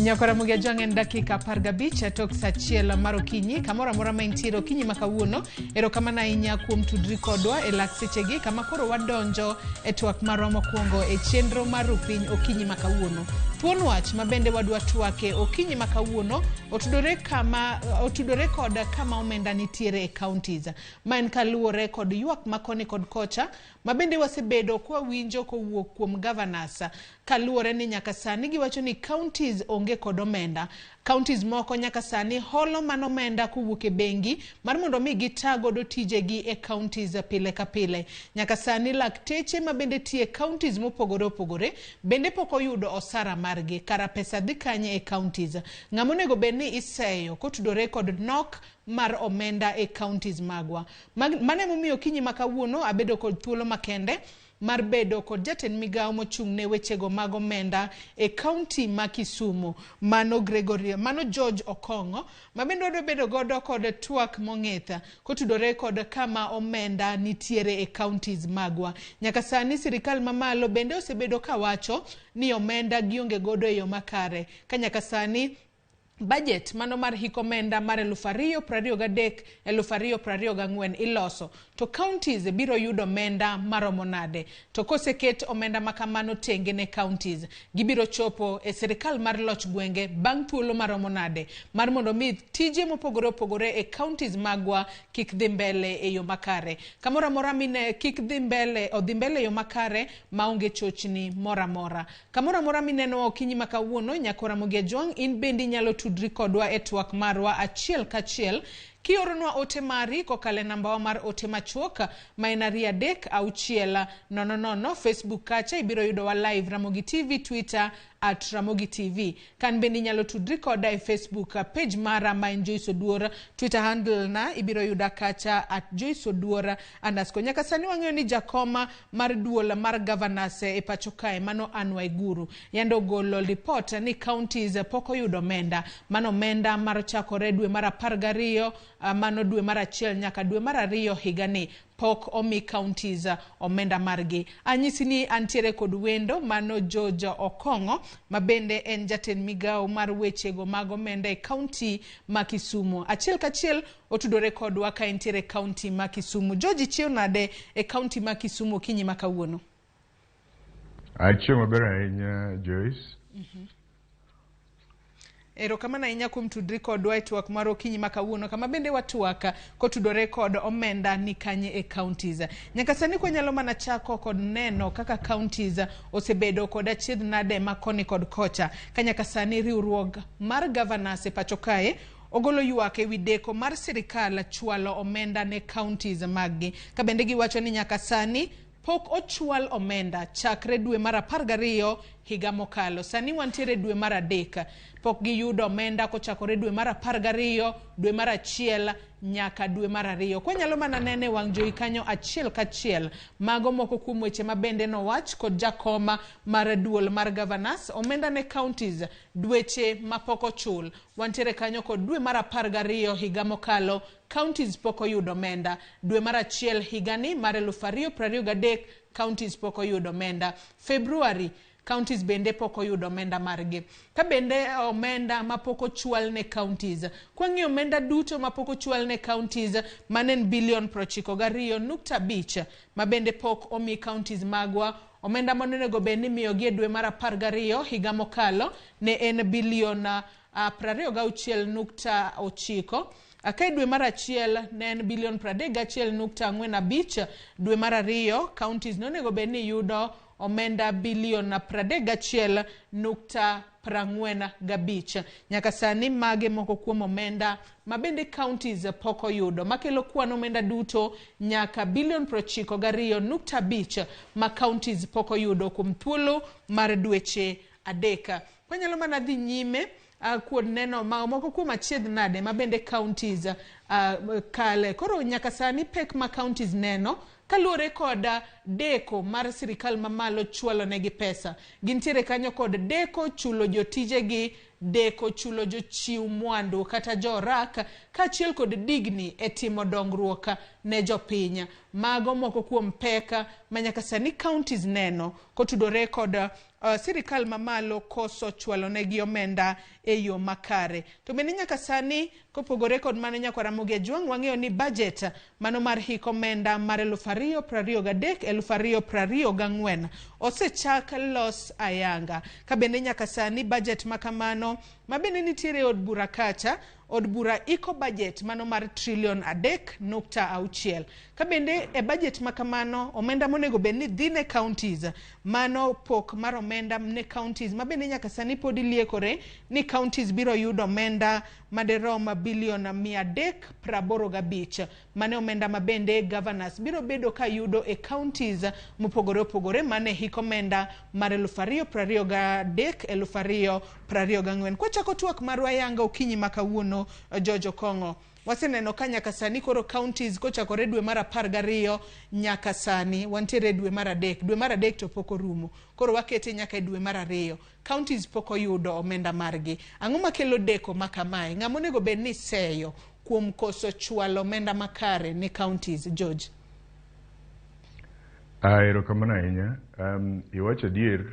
Nyakwara Ajwang' en dakika 15 tok sa 1 mar okinyi kamoro amora ma intiere okinyi ma kawuono. Erokamano ahinya kuom tudri kodwa e lak sechegi kama koro wadonjo e twak marwa mokwongo e chenro mar Rupiny okinyi ma kawuono. Thuon wach ma bende wadwa twake okinyi ma kawuono otudore kama otudore kod kama omenda nitiere e counties. Ma en kaluwore kod ywak ma koni kod kocha ma bende wasebedo kwawinjo kowuok kuom governors kaluwore ni nyaka sani giwacho ni counties onge kod omenda. Counties moko nyaka sani holo mana omenda kowuok e bengi mar mondo mi gita godo tijegi e counties pile ka pile. Nyaka sani lakteche ma bende tiyo e counties mopogore opogore bende pok oyudo osara margi. Kara pesa dhi kanye e counties? Ng'ama onego bed ni iseyo kotudore kod nok mar omenda e counties magwa? Mano emomiyo okinyi ma kawuono abedo kod thuolo makende mar bedo kod jatend migawo mochung' ne wechego mag omenda e kaunti ma Kisumu, mano Gregory, mano George Okong'o, ma bende wadwa bedo godo kod twak mong'ith kotudore kod kama omenda nitiere e counties magwa. Nyaka sani sirikal mamalo bende osebedo kawacho ni omenda gionge godo e yo makare, ka nyaka sani budget mano mar hik omenda mar 2023 2024 iloso to counties biro yudo omenda maromo nade? To koseket omenda makamano tenge ne counties, gibiro chopo e sirikal mar loch gwenge bang' thuolo maromo nade mar mondo mi tije mopogore opogore e counties magwa kik dhi mbele e yo makare? Kamoro amora mine kik dhi mbele odhi mbele e yo makare maonge chochni moro amora. Kamoro amora minenowa okinyi ma kawuono, Nyako Ramogi Ajwang', in bende inyalo tudri kodwa e twak marwa achiel kachiel kioronwa ote mari kokalo e nambawa mar ote machuok ma en 2 3 6 0 0. Facebook kacha ibiro yudowa live Ramogi TV, Twitter at Ramogi TV. Kan bende inyalo tudri koda e Facebook page mara ma en Joyce Oduor, Twitter handle na ibiro yuda kacha at Joyce Oduor underscore. Nyaka sani wang'eyo ni jakoma mar duol mar governors e pacho kae mano Anne Waiguru yande ogolo report ni counties pok oyudo omenda, mano omenda mar chakore dwe mar 12, mano dwe mar 1 nyaka dwe mar 2 higani pok omi counties omenda margi. Anyisi ni antiere kod wendo mano George Okong'o ma bende en jatend migawo mar wechego mag omenda e county ma Kisumu. Achiel kachiel otudore kodwa ka entiere e county ma Kisumu. George, ichiew nade e county ma Kisumu okinyi ma kawuono? Achiew maber ahinya, Joyce. Erokamano ahinya kuom tudri kodwa e twak mar okinyi ma kawuono kama bende watwak kotudore kod omenda ni kanye e counties. Nyaka sani kwanyalo mana chako kod neno kaka counties osebedo kod achiedh nade ma koni kod kocha. Ka nyaka sani riwruok mar governors e pacho kae ogolo ywak ewi deko mar sirikal chwalo omenda ne counties maggi. Ka bende giwacho ni nyaka sani pok ochwal omenda chakre dwe mar 12 higa mokalo. Sani wantiere dwe mar 3, pok giyudo omenda kochakore dwe mar 12, dwe mar 1 nyaka dwe mar 2. Kwanyalo mana nene wang' jowi kanyo achiel kachiel, mago moko kuom weche ma bende nowach kod jakoma mar duol mar governors, omenda ne counties dweche mapok ochul. Wantiere kanyo kod dwe mar 12 higa mokalo, counties pok oyudo omenda. Dwe mar 1 higani mar 2023, counties pok oyudo omenda. February, counties bende pok oyudo omenda margi. Ka bende omenda mapok ochwal ne counties. Kwang'iyo omenda duto mapok ochwal ne counties, mano en bilion 92.5 ma bende pok omi counties magwa. Omenda manonego bed ni imiyogi e dwe mar 12 higa mokalo ne en bilion 26.9. Ka e dwe mar 1 ne en bilion 31.45, dwe mar 2 counties nonego bed ni yudo omenda bilion 31.45. Nyaka sani mage moko kuom omenda ma bende counties pok oyudo makelo kwan omenda duto nyaka bilion 92.5 ma counties pok oyudo kuom thuolo mar dweche 3. Wanyalo mana dhi nyime kuod neno ma moko kuom achiedh nade ma bende counties kale. Koro nyaka sani pek ma counties neno kaluwore kod deko mar sirikal mamalo chwalo negi pesa. Gintiere kanyo kod deko chulo jotijegi, deko chulo jochiw mwandu kata jorak, kaachiel kod digni e timo dongruok ne jopiny. Mago moko kuom pek ma nyaka sani counties neno kotudore kod Sirikal mamalo koso chwalo negi omenda e yo makare. To bende nyaka sani, kopogore kod mano, nyakwar Ramogi Ajwang', wang'eyo ni budget mano mar hik omenda mar 2023 2024 osechak los ayanga. Ka bende nyaka sani budget makamano ma bende nitiere e od bura kacha, od bura iko budget mano mar trilion 3.6. Ka bende e budget makamano omenda monego bed ni dhi ne counties, mano pok mar omenda ne counties ma bende nyaka sani pod iliekore ni counties biro yudo omenda maderom bilion 385. Mane omenda ma bende governors biro bedo ka yudo e counties mopogore opogore mane hik omenda mar 2023 2024. Kwachako twak marwa yanga okinyi ma kawuono, George Okong'o, waseneno ka nyaka sani koro counties kochakore dwe mar 12 nyaka sani wantiere dwe mar 3, dwe mar 3 to pok orumo, koro wakete nyaka e dwe mar 2, counties pok oyudo omenda margi. Ang'o makelo deko ma kamae? Ng'ama onego bed ni seyo kuom koso chwalo omenda makare ne counties, George? Erokamano ahinya. Iwacho adier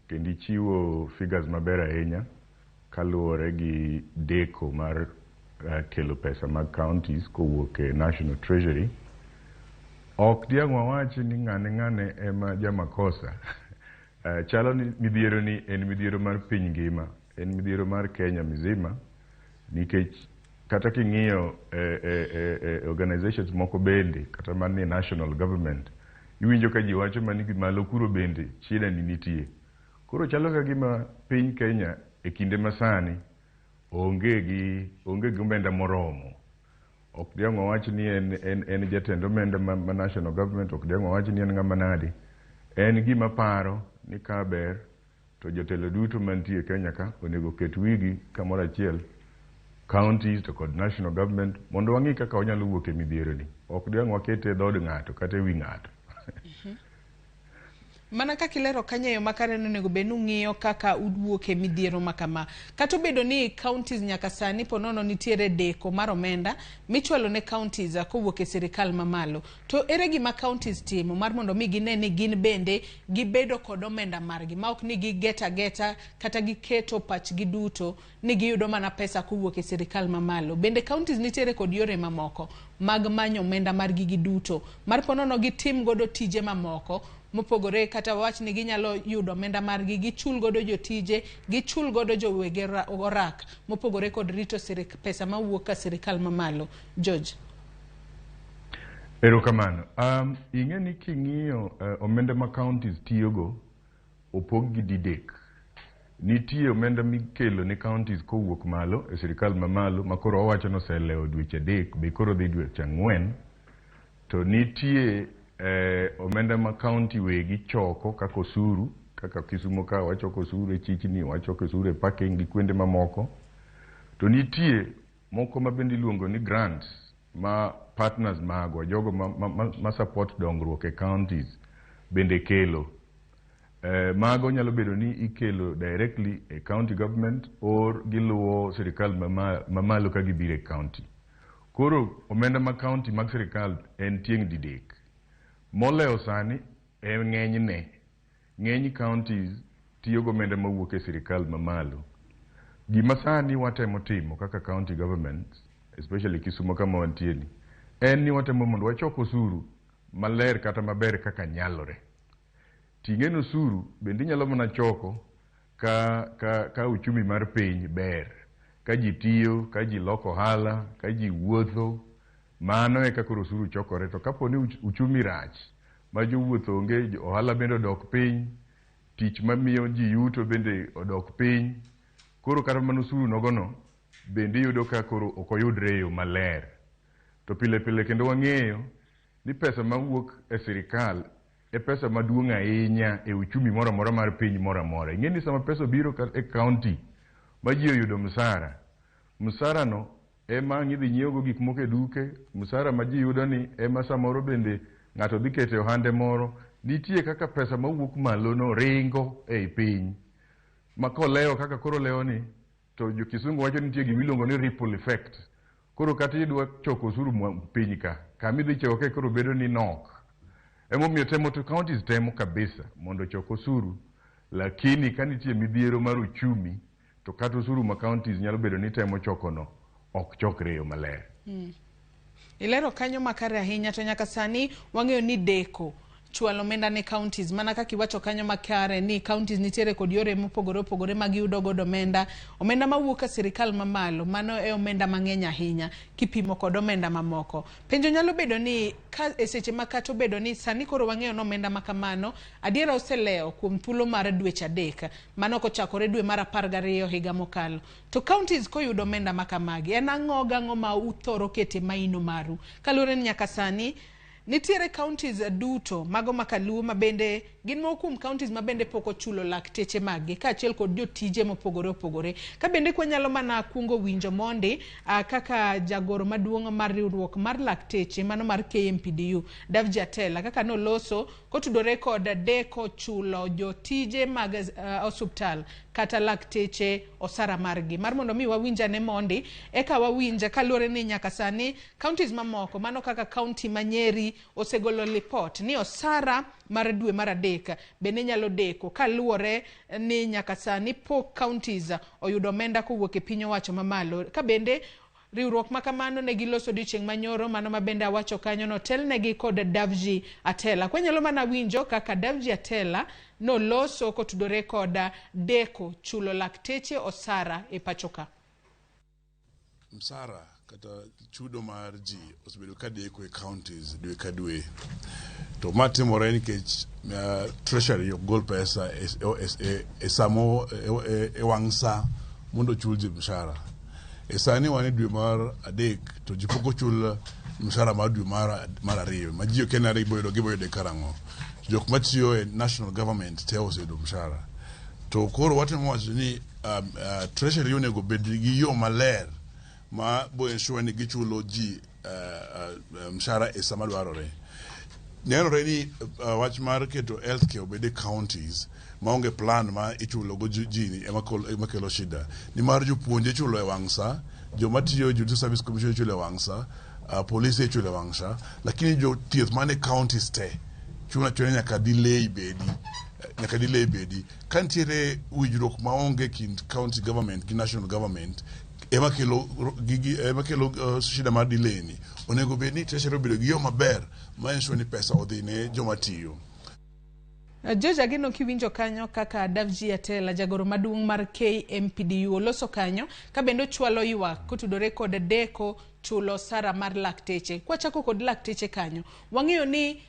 kendo ichiwo figures maber ahinya kaluwore gi deko mar kelo pesa mag counties kowuok e National Treasury. Ok diang' wawach ni ng'ane ng'ane ema jamakosa. Chalo ni midhiero ni en midhiero mar piny ngima, en midhiero mar Kenya mzima, nikech kata king'iyo organizations moko bende kata manie national government, iwinjo ka ji wacho mani malo kuro bende shida ni nitie. Koro chalo ka gima piny Kenya e kinde masani onge gi omenda moromo. Ok diang' wawach ni en jatend omenda ma national government, ok diang' wawach ni en ng'ama nadi. En gima paro ni ka ber to jotelo duto mantie Kenya ka onego ket wigi kamoro achiel, counties to kod national government, mondo wang'i kaka wanyalo wuok e midhiero ni. Ok diang' wakete e dhood ng'ato kata e wi ng'ato. Mana kaka ilero kanyo e yo makare ni onego bed ni ung'iyo kaka uwuok e midhiero ma kama. Kata obedo ni counties nyaka sani ponono nitiere deko mar omenda michwalo ne counties kowuok e sirikal mamalo. To ere gima counties timo mar mondo mi gine ni gin bende gibedo kod omenda margi ma ok ni gigeta geta kata giketo pachgi duto ni giyudo mana pesa kowuok e sirikal mamalo. Bende counties nitiere kod yore mamoko mag manyo omenda margi giduto mar ponono gitim godo tije mamoko mopogore, kata wawach ni ginyalo yudo omenda margi gichul godo jotije, gichul godo jowege orak mopogore kod rito pesa mawuok ka sirikal mamalo. George. Erokamano. Ing'e ni king'iyo omenda ma counties tiyogo opog gi didek. Nitie omenda mikelo ne counties kowuok malo e sirikal mamalo ma koro wawacho ni oselewo dweche 3 be koro dhi dweche 4. To nitie omenda ma county wegi choko kaka osuru, kaka Kisumo ka wachoko osuru e chichni, wachoko osuru e parking gi kuonde mamoko. To nitie moko ma bende iluongo ni grants ma partners magwa, jogo ma support dongruok e counties bende kelo. Mago nyalo bedo ni ikelo directly e county government or giluwo sirikal mamalo ka gibiro e county. Koro omenda ma county mag sirikal en tieng' didek. Molewo sani e ng'enyne, ng'eny counties tiyo gi omenda mawuok e sirikal mamalo. Gima sani watemo timo kaka county government, especially Kisumo kama wantie ni, en ni watemo mondo wachok osuru maler kata maber kaka nyalore. Ting'e ni osuru bende inyalo mana choko ka uchumi mar piny ber, ka ji tiyo, ka ji loko ohala, ka ji wuotho, mano eka koro osuru chokore. To kapo ni uchumi rach, ma jowuoth onge, ohala bende odok piny, tich mamiyo ji yuto bende odok piny, koro kata mana osuru nogono bende iyudo ka koro ok oyudre e yo maler. To pile pile kendo wang'eyo ni pesa mawuok e sirikal e pesa maduong' ahinya e uchumi moro amora mar piny moro amora. Ing'e ni sama pesa obiro e county ma ji oyudo msara, msara no ema ang' idhi nyiew go gik moko e duke, msara ma ji yudo ni ema samoro bende ng'ato dhi keto e ohande moro. Nitie kaka pesa mawuok malo no ringo ei piny. Ma kolewo kaka koro olewo ni, to jo kisungu wacho ni nitie gima iluongo ni ripple effect. Koro kata idwa choko osuru piny ka, kama idhi choke koro bedo ni nok. Emomiyo temo to counties temo kabisa mondo ochok osuru. Lakini ka nitie midhiero mar uchumi, to kata osuru ma counties nyalo bedo ni temo chokono ok chokre e yo maler. Ilero kanyo makare ahinya, to nyaka sani wang'eyo ni deko chwalo omenda ne counties, mana kaka iwacho kanyo makare ni counties nitiere kod yore mopogore opogore ma giyudo godo omenda. Omenda mawuok e sirikal mamalo, mano e omenda mang'eny ahinya kipimo kod omenda mamoko. Penjo nyalo bedo ni ka e seche ma kata obedo ni sani koro wang'eyo ni omenda ma kamano adiera oselewo kuom thuolo mar dweche 3, mano kochakore dwe mar 12 higa mokalo. To counties koyudo omenda ma kamagi, en ang'o gang'o ma uthoro kete maino maru? Kaluwore ni nyaka sani nitiere counties duto mago makaluo mabende gin moko kuom counties mabende pok ochulo lakteche maggi kaachiel kod jotije mopogore opogore. Ka bende kwanyalo mana kuongo winjo mondi kaka jagoro maduong' mar riwruok mar lakteche mano mar KMPDU Davji Atela kaka noloso kotudore kod deko chulo jotije mag osuptal kata lakteche osara margi. Mar mondo mi wawinjane mondi eka wawinja kaluwore ni nyaka sani counties mamoko mano kaka county ma Nyeri osegolo lipot ni osara mar dwe mar 3 bende nyalo deko kaluwore ni nyaka sani pok counties oyudo omenda kowuok e piny owacho mamalo. Ka bende riwruok ma kamano ne giloso odiochieng' manyoro, mano ma bende awacho kanyo notelnegi kod Davji Atela. Kwanyalo mana winjo kaka Davji Atela noloso kotudore kod deko chulo lakteche osara e pacho ka. Msara kata chudo mar ji osebedo ka deko e counties dwe ka dwe. To ma timore nikech Treasury ok gol pesa e samo e wang' sa mondo ochul ji mshahara. E sani wan e dwe mar 3 to ji pok ochul mshahara mar dwe mar 2 ma ji okia nade gibo yude karang'o. Jok matiyo e national government te oseyudo mshahara. To koro watemo wacho ni Treasury onego bed gi yo maler ma bo ensure ni gichulo ji mshahara e sama dwarore. Nenore ni wach mar keto healthcare obed e counties maonge plan ma ichulo go ji ema kelo shida. Nimar jopuonje ichulo e wang' sa, joma tiyo e Judicial Service Commission ichulo e wang' sa, polise ichulo e wang' sa, lakini jothieth man e counties te chuno achuna nyaka delay bedi. Nyaka delay bedi. Ka nitiere winjruok maonge kind county government gi national government ema kelo gigi, ema kelo shida mar delay ni. Onego bed ni Treasury obedo gi yo maber ma ensure ni pesa odhi ne joma tiyo. George Ageno kiwinjo kanyo kaka Davji Atela jagoro maduong' mar KMPDU oloso kanyo ka bende ochwalo ywak kotudore kod deko chulo osara mar lakteche. Kwachako kod lakteche kanyo, wang'eyo ni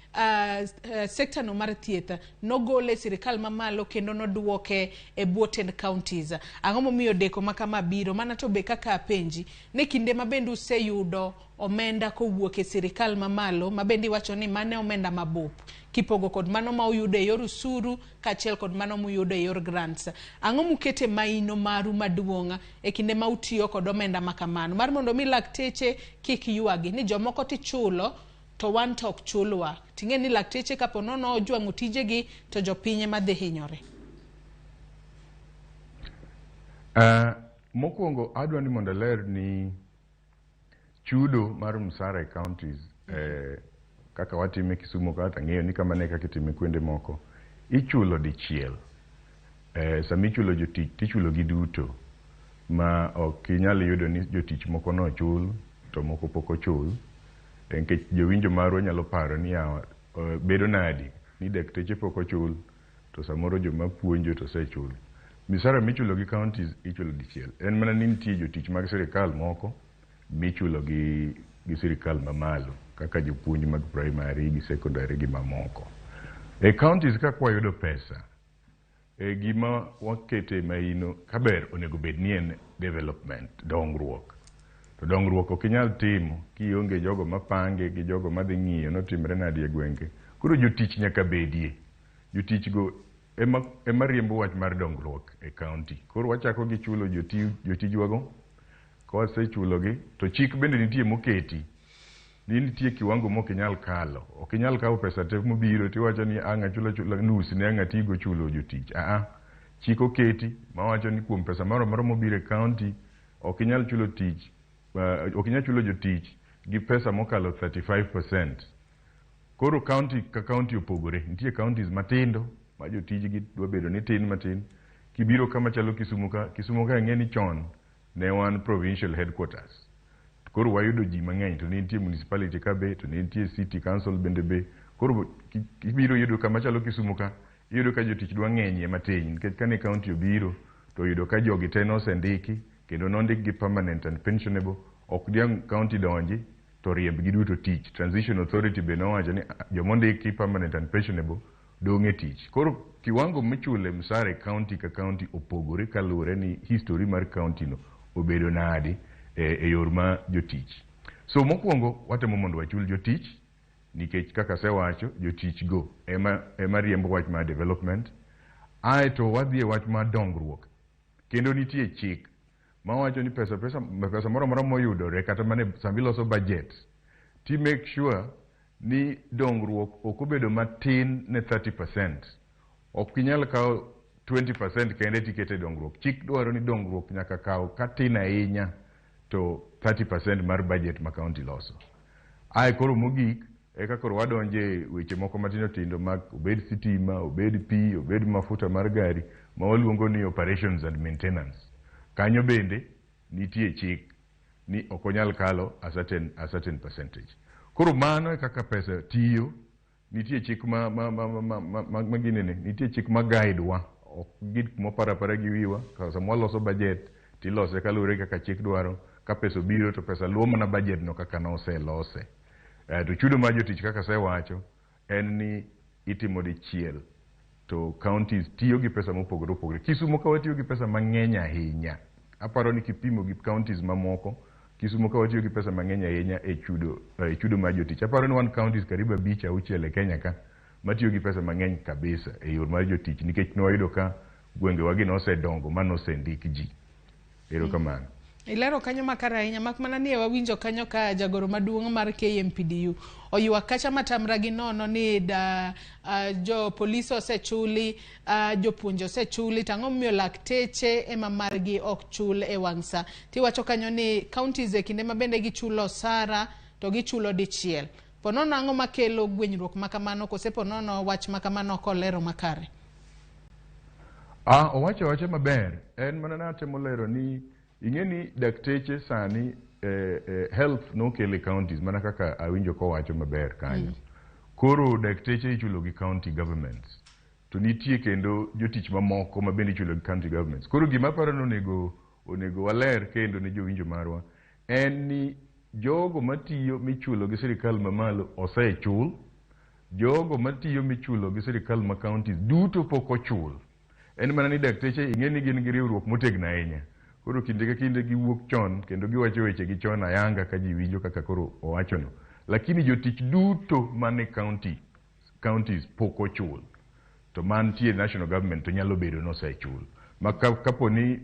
sekta no mar thieth nogole e sirikal mamalo kendo noduoke e bwo tend counties. Ang'o momiyo deko ma kama biro? Mana to be kaka apenji, ne kinde ma bende useyudo omenda kowuok e sirikal mamalo ma bende iwacho ni mane omenda mabup kipogo kod mano ma uyudo e yor usuru kaachiel kod mano muyudo e yor grants. Ang'o mukete maino maru maduong' e kinde ma utiyo kod omenda ma kamano mar mondo mi lakteche kik ywagi ni jomoko tichulo to wan to ok chulwa? Ting'e ni lakteche kapo nono ojwang'o tijegi to jopiny ema dhi hinyore. Mokwongo adwa ni mondo aler ni chudo mar msara e counties kaka watime Kisumu ka to ang'eyo ni kamano e kaka itime kuonde moko, ichulo dichiel. Sama ichulo jotich tichulo gi duto ma ok inyal yudo ni jotich moko nochul to moko pok ochul. Nikech jowinjo marwa nyalo paro ni yawa, bedo nadi ni dakteche pok ochul to samoro joma puonjo to osechul. Misara michulo gi counties ichulo dichiel. En mana ni nitie jotich mag sirikal moko michulo gi sirikal mamalo kaka jopuonj mag primary gi secondary gi mamoko. E counties ka kwayudo pesa, e gima wakete maino kaber onego bed ni en development, dongruok. To dongruok ok inyal timo kionge jogo mapange gi jogo madhi ng'iyo notimre nadi e gwenge. Koro jotich nyaka bedie. Jotich go ema riembo wach mar dongruok e county. Koro wachako gi chulo jotijwago. Kawasechulogi to chik bende nitie moketi ni nitie kiwango mok inyal kalo. Ok inyal kawo pesa te mobiro tiwacho ni ang' achula chula nus ne ang' atigo chulo jotich. Aa, chik oketi mawacho ni kuom pesa moro amora mobiro e county ok inyal chulo tich, ok inyal chulo jotich gi pesa mokalo 35%. Koro county ka county opogore. Nitie counties matindo ma jotijgi dwa bedo ni tin matin. Kibiro kama chalo Kisumu ka, Kisumu ka ing'e ni chon ne wan provincial headquarters. Koro wayudo ji mang'eny to ne nitie municipality ka be, to ne nitie city council bende be. Koro kibiro yudo kama chalo Kisumu ka, iyudo ka jotich dwa ng'enyie matin nikech kane county obiro to oyudo ka jogi te nosendiki kendo nondikgi permanent and pensionable. Ok diang' county donji to riembgi duto tich. Transition authority be nowacho ni jomondiki permanent and pensionable dong' e tich. Koro kiwango michule msara e county ka county opogore kaluwore ni history mar county no obedo nadi e yor ma jotich. So mokwongo watemo mondo wachul jotich nikech kaka asewacho jotich go ema riembo wach mar development. Aeto wadhi e wach mar dongruok. Kendo nitie chik mawacho ni pesa moro amora moyudore kata mana sama iloso budget ti make sure ni dongruok ok obedo matin ne 30%. Ok inyal kawo 20% kende tikete dongruok. Chik dwaro ni dongruok nyaka kaw katin ahinya to 30% mar budget ma county loso. Ae koro mogik eka koro wadonje weche moko matindo tindo mag obed sitima, obed pi, obed mafuta mar gari ma waluongo ni operations and maintenance. Kanyo bende nitie chik ni ok onyal kalo a certain percentage. Koro mano e kaka pesa tiyo. Nitie chik ma ginene, nitie chik ma guide wa. Ok gik moparo apara gi wiwa. Sama waloso budget tilose kaluwore gi kaka chik dwaro. Ka pesa obiro to pesa luwo mana budget no kaka noselose. To chudo mar jotich kaka asewacho en ni itimo dichiel to counties tiyo gi pesa mopogore opogore. Kisumu ka watiyo gi pesa mang'eny ahinya. Aparo ni kipimo gi counties mamoko, Kisumu ka watiyo gi pesa mang'eny ahinya e chudo mar jotich. Aparo ni wan counties karibu abich auchiel e Kenya ka matiyo gi pesa mang'eny kabisa e yor mar jotich nikech nwayudo ka gwengewa gi nosedongo ma nosendik ji. Erokamano. Ilero kanyo makare ahinya, mak mana ni wawinjo kanyo ka jagoro maduong' mar KMPDU oywak kacha matamra gi nono ni da jo polise osechuli, jopuonje osechuli, to ang'o momiyo lakteche ema margi ok chul e wang' sa. Tiwacho kanyo ni counties e kinde ma bende gichulo osara to gichulo dichiel. Ponono ang'o makelo gwenyruok makamano kose ponono wach makamano ok olero makare? Ah, owacho awacha maber. En mana natemo lero ni ing'e ni dakteche sani health nokel e counties mana kaka awinjo kowacho maber kanyo. Koro dakteche ichulo gi county governments. To nitie kendo jotich mamoko ma bende ichulo gi county governments. Koro gima aparo ni onego waler kendo ne jowinjo marwa en ni jogo matiyo michulo gi sirikal mamalo osechul, jogo matiyo michulo gi sirikal ma counties duto pok ochul. En mana ni dakteche ing'e ni gin gi riwruok motegno ahinya. Koro kinde ka kinde giwuok chon kendo giwacho weche gi chon ayanga ka ji winjo kaka koro owachono. Lakini jotich duto man e counties pok ochul. To mantie national government to nyalo bedo nosechul. Ma kapo ni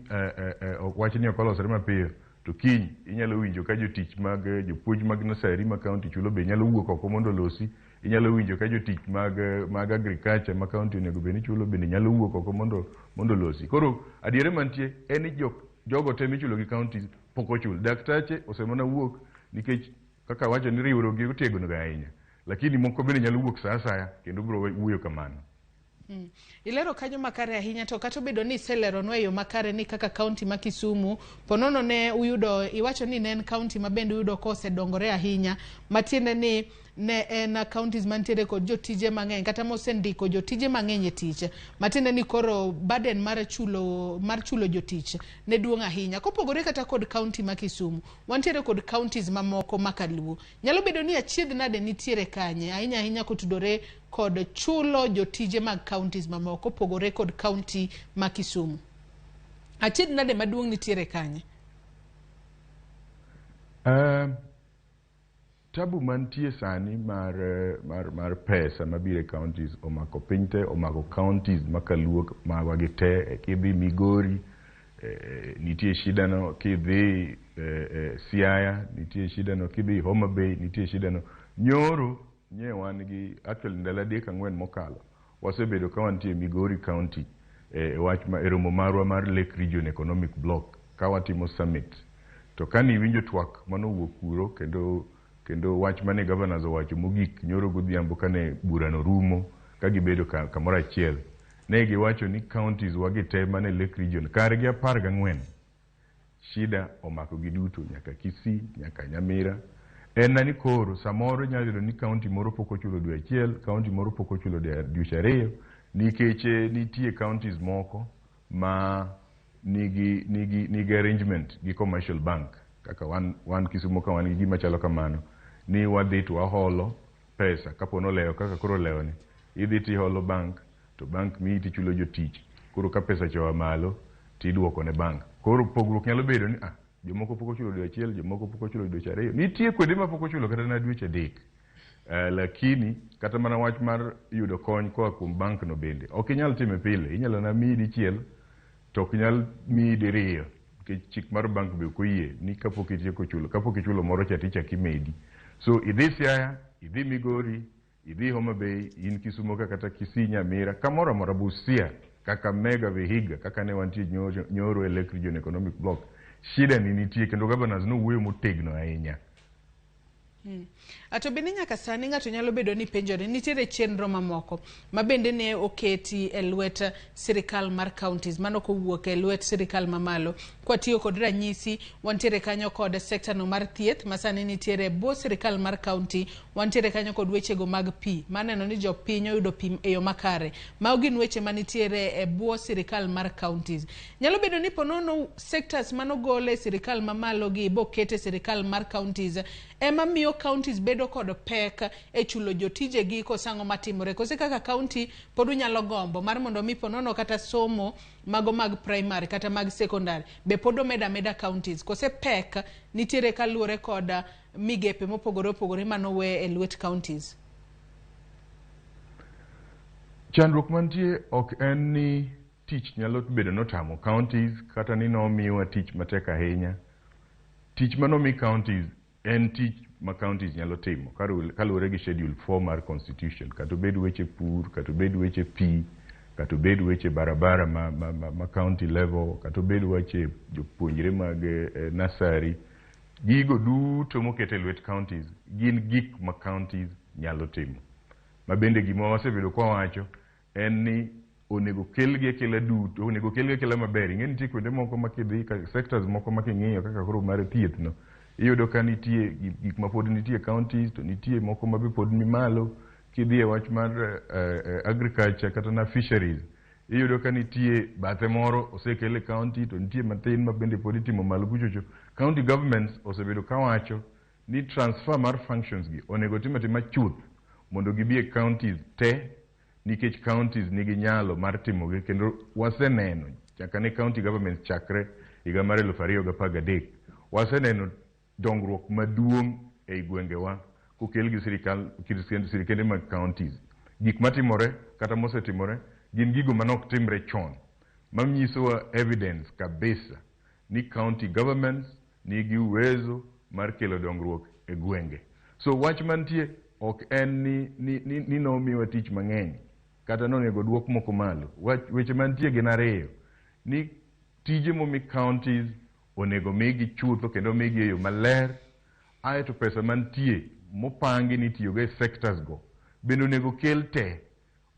wachni ok olosore mapiyo to kiny inyalo winjo ka jotich mag jopuonj mag nursery ma county chulo be nyalo wuok oko mondo olosi. Inyalo winjo ka jotich mag agriculture ma county onego bed ni chulo bende nyalo wuok oko mondo olosi. Koro adiera mantie en ni jogo te michulo gi counties pok ochul. Daktache osemana wuok nikech kaka awacho ni riwruok gi otegno ga ahinya. Lakini moko bende nyalo wuok sa asaya kendo biro wuoyo kamano. Ilero kanyo makare ahinya, to kata obedo ni iseleronwa e yo makare ni kaka kaunti ma Kisumu ponono ne uyudo, iwacho ni ne en kaunti ma bende uyudo kosedongore ahinya, matiende ni ne en counties mantiere kod jotije mang'eny kata mosendiko jotije mang'eny e tich, matiende ni koro burden mar chulo jotich ne duong' ahinya. Kopogore kata kod kaunti ma Kisumu, wantiere kod counties mamoko makaluo. Nyalo bedo ni achiedh nade nitiere kanye ahinya ahinya kotudore kod chulo jotije mag counties mamoko kopogore kod kaunti ma Kisumu? Achiedh nade maduong' nitiere kanye? Tabu mantie sani mar pesa mabiro e counties omako piny te, omako counties makaluo magwa gi te. Kidhi Migori nitie shida no, kidhi Siaya nitie shida no, kidhi Homa Bay nitie shida no. Nyoro nye wan gi, actually ndalo 3 4 mokalo wasebedo ka wantie Migori County e wach ma e romo marwa mar Lake Region Economic Bloc ka watimo summit. To kane iwinjo twak manowuok kuro kendo wach mane governors owacho mogik nyoro godhiambo kane burano rumo ka gibedo kamoro achiel. Ne giwacho ni counties wagi te mane Lake Region kargi 14 shida omako gi duto, nyaka Kisii, nyaka Nyamira. En na ni koro samoro inyalo yudo ni county moro pok ochulo dwe achiel, county moro pok ochulo dweche 2, nikech nitie counties moko ma nigi arrangement gi commercial bank, kaka wan Kisumo ka wan gi gima chalo kamano, ni wadhi to waholo pesa kapo nolewo kaka koro olewo ni, idhi tiholo bank to bank miyi tichulo jotich. Koro ka pesa cha oa malo tiduoko ne bank. Koro pogruok nyalo bedo ni jomoko pok ochulo dwe achiel, jomoko pok ochulo dweche 2, nitie kuonde ma pok ochulo kata na dweche 3. Lakini kata mana wach mar yudo kony koa kuom bank no bende ok inyal time pile, inyalo na miyi dichiel to ok nyal miyi diriyo, nikech chik mar bank be ok oyie ni kapok itieko chulo, kapok ichulo moro cha tichak imedi. So idhi Siaya, idhi Migori, idhi Homa Bay, in Kisumo ka kata Kisii, Nyamira, kamoro amora, Busia, Kakamega, Vihiga, kaka ne wantie nyoro e Lake Region Economic Bloc, shida ni nitie kendo governors nowuoyo motegno ahinya. To bende nyaka sani ng'ato nyalo bedo ni penjore, nitiere chenro mamoko ma bende ne oketi e lwet sirikal mar counties, mano kowuok e lwet sirikal mamalo. Kwatiyo kod ranyisi, wantiere kanyo kod sekta no mar thieth ma sani nitiere e bwo sirikal mar county, wantiere kanyo kod wechego mag pi, maneno ni jopiny oyudo pi e yo makare. Mago gin weche manitiere e bwo sirikal mar counties. Nyalo bedo ni ponono sectors manogol e sirikal mamalo gi boket e sirikal mar counties ema miyo counties bedo kod pek e chulo jotijegi koso ang'o matimore, kose kaka county pod unyalo gombo mar mondo mi ponono kata somo mago mag primary kata mag secondary be pod omed ameda counties, kose pek nitiere kaluwore kod migepe mopogore opogore manowe e lwet counties? Chandruok mantie ok en ni tich nyalo bedo notamo counties kata ni nomiwa tich matek ahinya. Tich manomi counties en tich ma counties nyalo timo kaluwore gi schedule 4 mar constitution, kata obed weche pur, kata obed weche pi, kata obed weche barabara ma county level, kata obed weche jopuonjre mag nursery. Gigo duto moket e lwet counties gin gik ma counties nyalo timo. Ma bende gima wasebedo kwawacho en ni onego kelgi akela duto, onego kelgi akela maber. Ing'e nitie kuonde moko ma kidhi, sectors moko ma king'iyo kaka koro mar thieth no, iyudo ka nitie gik ma pod nitie counties, to nitie moko ma be pod ni malo. Kidhi e wach mar agriculture kata na fisheries, iyudo ka nitie bathe moro osekel e county, to nitie matin ma bende pod itimo malo kuchocho. County governments osebedo kawacho ni transfer mar functions gi onego tim atima chuth mondo gibi e counties te, nikech counties nigi nyalo mar timogi, kendo waseneno nyaka ne county governments chakre higa mar 2013 waseneno dongruok maduong' ei gwengewa kokel gi sirikende mag counties. Gik matimore kata mosetimore gin gigo manok timre chon, manyisowa evidence kabisa ni county governments nigi uwezo mar kelo dongruok e gwenge. So wach mantie ok en ni nomiwa tich mang'eny kata nonego duok moko malo. Weche mantie gin ariyo, ni tije momi counties onego migi chutho kendo migi e yo maler, aeto pesa mantie mopangi ni itiyogo e sectors go bende onego kel te.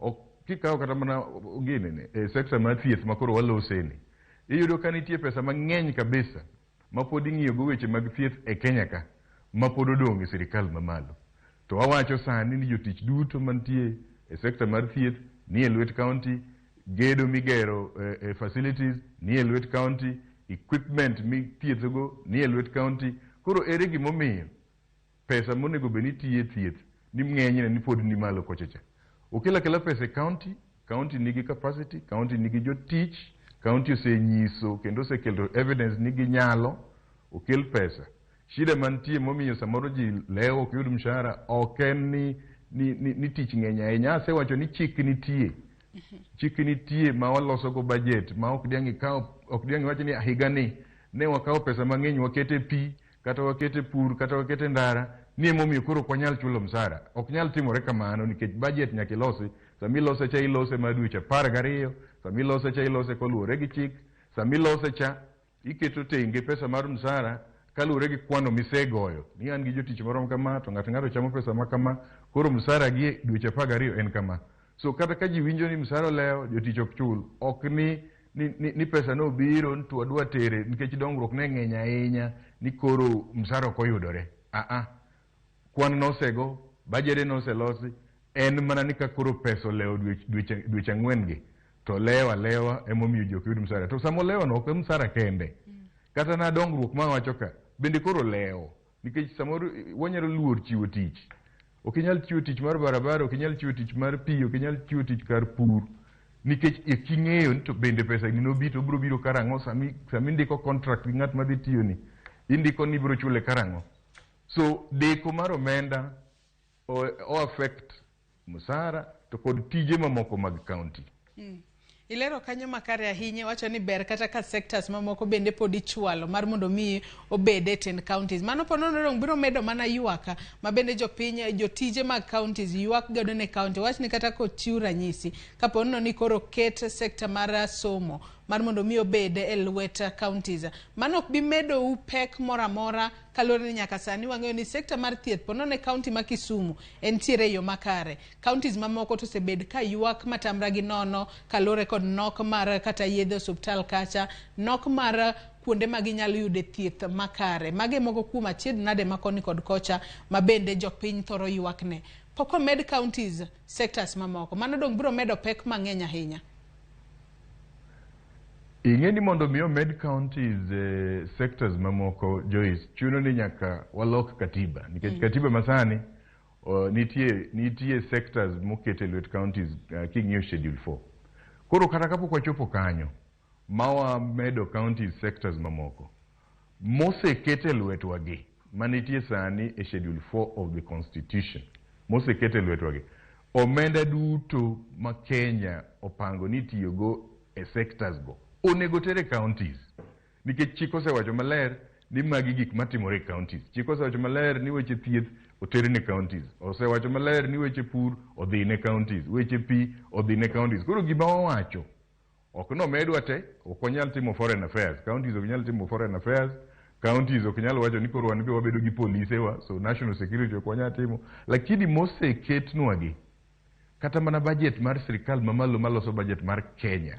Ok kikawo kata mana ginene e sector mar thieth ma koro waloseni, iyudo ka nitie pesa mang'eny kabisa ma pod ing'iyogo weche mag thieth e Kenya ka ma pod odong' e sirikal mamalo. To wawacho sani ni jotich duto mantie e sector mar thieth ni e lwet county, gedo migero e facilities ni e lwet county, equipment mithiethogo ni e lwet county. Koro ere gimomiyo pesa monego bed ni tiye thieth ni ng'enyne ni pod ni malo kocha cha? Okel akela pesa e county, county nigi capacity, county nigi jotich, county osenyiso kendo osekelo evidence ni ginyalo, okel pesa. Shida mantie momiyo samoro ji lewo ok yud mshahara ok en ni tich ng'eny ahinya. Asewacho ni chik nitie. Chik nitie ma waloso go budget ma ok diang' ikaw, ok diang' iwach ni higa ni ne wakawo pesa mang'eny wakete pi, kata wakete pur, kata wakete ndara, ni emomiyo koro ok wanyal chulo msara. Ok nyal timore kamano nikech budget nyaka ilosi. Sama ilose cha ilose mar dweche 12, sama ilose cha ilose koluwore gi chik, sama ilose cha iketo tenge pesa mar msara kaluwore gi kwano misegoyo ni an gi jotich marom kama to ng'ato ng'ato chamo pesa ma kama, koro msara gi dweche 12 en kama. So kata ka ji winjo ni msara olewo, jotich ok chul, ok ni pesa nobiro to wadwa tere nikech dongruok ne ng'eny ahinya ni koro msara ok oyudore. Ah, kwan nosego, bajede noselosi, en mana ni ka koro pesa olewo dweche 4 gi to lewo alewa emomiyo ji ok yud msara. To sama olewo no ok en msara kende, kata na dongruok ma wacho ka bende koro lewo, nikech samoro wanyalo luor chiwo tich. Ok inyal chiwo tich mar barabara, ok inyal chiwo tich mar pi, ok inyal chiwo tich kar pur, nikech ok ing'eyo ni to bende pesa ni nobi to obiro biro karang'o. Sami indiko contract gi ng'at madhi tiyoni, indiko ni ibiro chule karang'o. So deko mar omenda o affect msara to kod tije mamoko mag county. Ilero kanyo makare ahinya, wacho ni ber kata ka sectors mamoko bende pod ichwalo mar mondo mi obed e tend counties. Mano po nono dong biro medo mana ywak ma bende jopiny, jotije mag counties ywak godo ne county. Wach ni kata kochiw ranyisi, kapo nono ni koro ket sector mar somo mar mondo mi obed e lwet counties. Mano ok bi medou pek moro amora, kaluwore ni nyaka sani wang'eyo ni sector mar thieth po nono e county ma Kisumu entiere e yo makare. Counties mamoko to osebed ka ywak matamra gi nono kaluwore kod nok mar kata yedhe osuptal kacha, nok mar kuonde ma ginyalo yude thieth makare. Mage moko kuom achiedh nade ma koni kod kocha ma bende jopiny thoro ywak ne. Pok omed counties sectors mamoko. Mano dong biro medo pek mang'eny ahinya. Ing'e ni mondo mi omed counties sectors mamoko, Joyce, chuno ni nyaka walok katiba, nikech katiba masani nitie sectors moket e lwet counties king'iyo schedule 4. Koro kata kapok wachopo kanyo ma wamedo counties sectors mamoko moseket e lwetwa gi manitie sani e schedule 4 of the constitution, moseket e lwetwa gi, omenda duto ma Kenya opango ni itiyogo e sectors go onego ter e counties, nikech chik osewacho maler ni magi gik matimore e counties. Chik osewacho maler ni weche thieth oter ne counties, osewacho maler ni weche pur odhi ne counties, weche pi odhi ne counties. Koro gima wawacho ok nomedwa te, ok wanyal timo foreign affairs, counties ok nyal timo foreign affairs, counties ok nyal wacho ni koro wan be wabedo gi polise wa, so national security ok wanyal timo. Lakini moseketnwa gi kata mana budget mar sirikal mamalo maloso budget mar Kenya,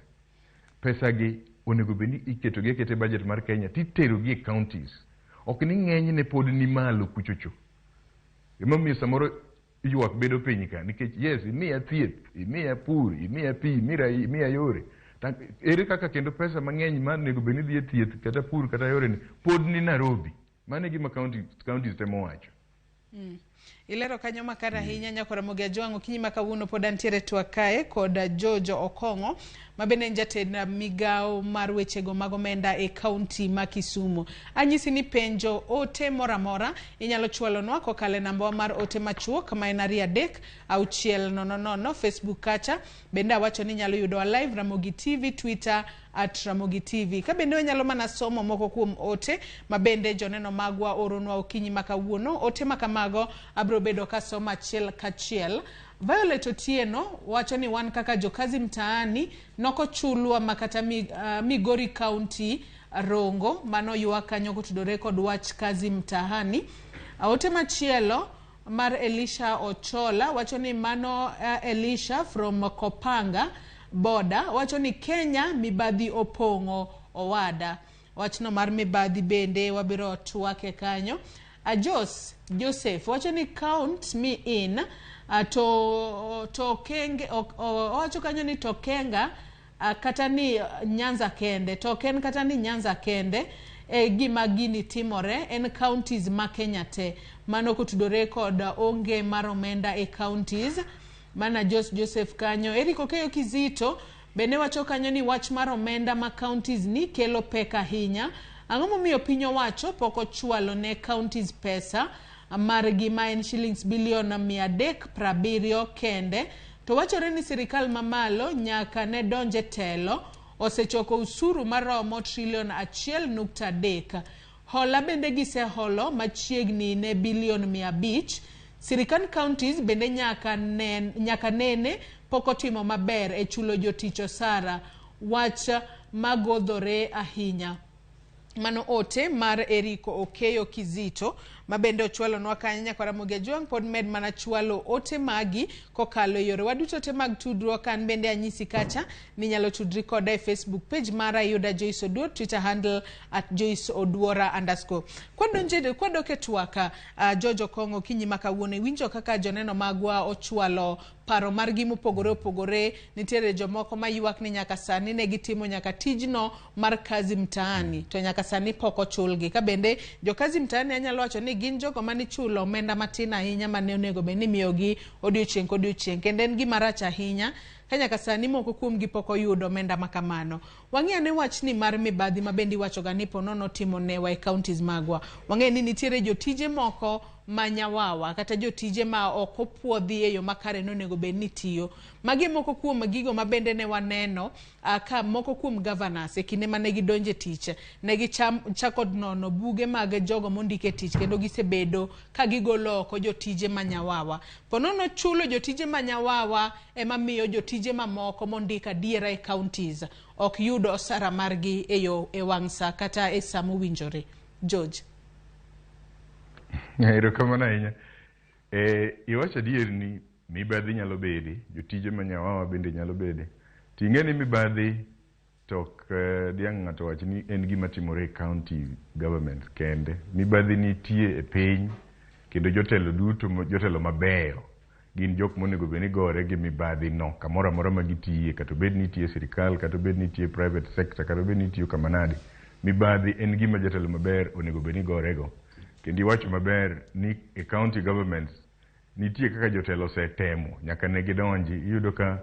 pesa gi onego bed ni iketogi aketa e budget mar Kenya titerogi e counties. Ok ni ng'enyne pod ni malo kuchocho. Emomiyo samoro ywak bedo piny ka, nikech yes, imiya thieth, imiya pur, imiya pi, imiya yore. Ere kaka kendo pesa mang'eny ma onego bed ni dhi e thieth kata pur kata yore ni pod ni Nairobi? Mano e gima counties temo wacho. Ilero kanyo makare ahinya, nyakora Ramogi Ajwang'. Okinyi ma kawuono pod antiere twak kae kod George Okong'o ma bende en jatend migawo mar wechego mag omenda e kaunti ma Kisumu. Anyisi ni penjo, ote moro amora inyalo chwalonwa kokalo e namba wa mar ote machuok ma en 23600. Facebook kacha bende awacho ni inyalo yudowa live Ramogi TV, Twitter @RamogiTV. Ka bende wanyalo mana somo moko kuom ote ma bende joneno magwa oronwa okinyi ma kawuono. Ote ma kamago abiro bedo kasomo achiel kachiel. Violet Otieno wacho ni wan kaka jokazi mtaani nokochulwa makata Migori County Rongo. Mano ywak kanyo kotudore kod wach kazi mtaani. Ote machielo mar Elisha Ochola wacho ni mano Elisha from Kopanga border wacho ni Kenya mibadhi opong'o owada. Wachno mar mibadhi bende wabiro twake kanyo. Ajos Joseph wacho ni count me in, to kenge owacho kanyo ni to kenga kata ni Nyanza kende to ok en kata ni Nyanza kende e gima gini timore, en counties ma Kenya te. Mano kotudore kod onge mar omenda e counties. Mana Jos Joseph kanyo. Eric Okeyo Kizito bende wacho kanyo ni wach mar omenda ma counties ni kelo pek ahinya. Ang'o momiyo piny owacho pok ochwalo ne counties pesa margi ma en shillings bilion 370 kende? To wachore ni sirikal mamalo nyaka ne donje telo osechoko usuru maromo trilion 1.3. Hola bende giseholo machiegni ne bilion 500. Sirikand counties bende nyaka nene pok otimo maber e chulo jotich osara. Wach magodhore ahinya. Mano ote mar Eriko Okeyo Kizito Ma bende ochwalonwa kanyo. Nyakwar Ramogi Ajwang' pod med mana chwalo ote magi kokalo e yorewa duto te mag tudruok. An bende anyisi kacha ni inyalo tudri koda e Facebook page mara, iyuda Joyce Oduor, Twitter handle @JoyceOduora_. Kwadonje kwadok e twak, George Okong'o, okinyi ma kawuono iwinjo kaka joneno magwa ochwalo paro margi mopogore opogore. Nitiere jomoko maywak ni nyaka sani ne gitimo nyaka tijno mar kazi mtaani to nyaka sani pok ochulgi. Ka bende jo kazi mtaani anyalo wacho ni gin jogo manichulo omenda matin ahinya mane onego bed ni imiyogi odiochieng' kodiochieng', kendo en gima rach ahinya ka nyaka sani moko kuomgi pok oyudo omenda ma kamano. Wang'i ane wachni mar mibadhi ma bende iwachoga ni ponono timo newa e counties magwa. Wang'eyo ni nitiere jotije moko ma nyawawa kata jotije ma ok opuodhi e yo makare nonego bed ni tiyo. Magi e moko kuom gigo ma bende ne waneno ka moko kuom governors e kinde mane gidonjo e tich ne gichako nono buge mag jogo mondik e tich kendo gisebedo ka gigolo oko jotije ma nyawawa. Ponono chulo jotije ma nyawawa ema miyo jotije mamoko mondik adiera e counties ok yud osara margi e yo e wang' sa kata e sa mowinjore. George. Erokamano ahinya. Iwacho adier ni mibadhi nyalo bede, jotije ma nyawawa bende nyalo bede. Ting'e ni mibadhi to ok diang' ng'ato wach ni en gima timore e county government kende. Mibadhi nitie e piny kendo jotelo duto, jotelo mabeyo gin jok monego bed ni gore gi mibadhi no kamoro amora ma gitiye, kata obed ni itiyo e sirikal, kata obed ni itiyo e private sector, kata obed ni itiyo kama nade. Mibadhi en gima jatelo maber onego bed ni gorego. Kendo iwacho maber ni e county governments nitie kaka jotelo osetemo nyaka ne gidonji. Iyudo ka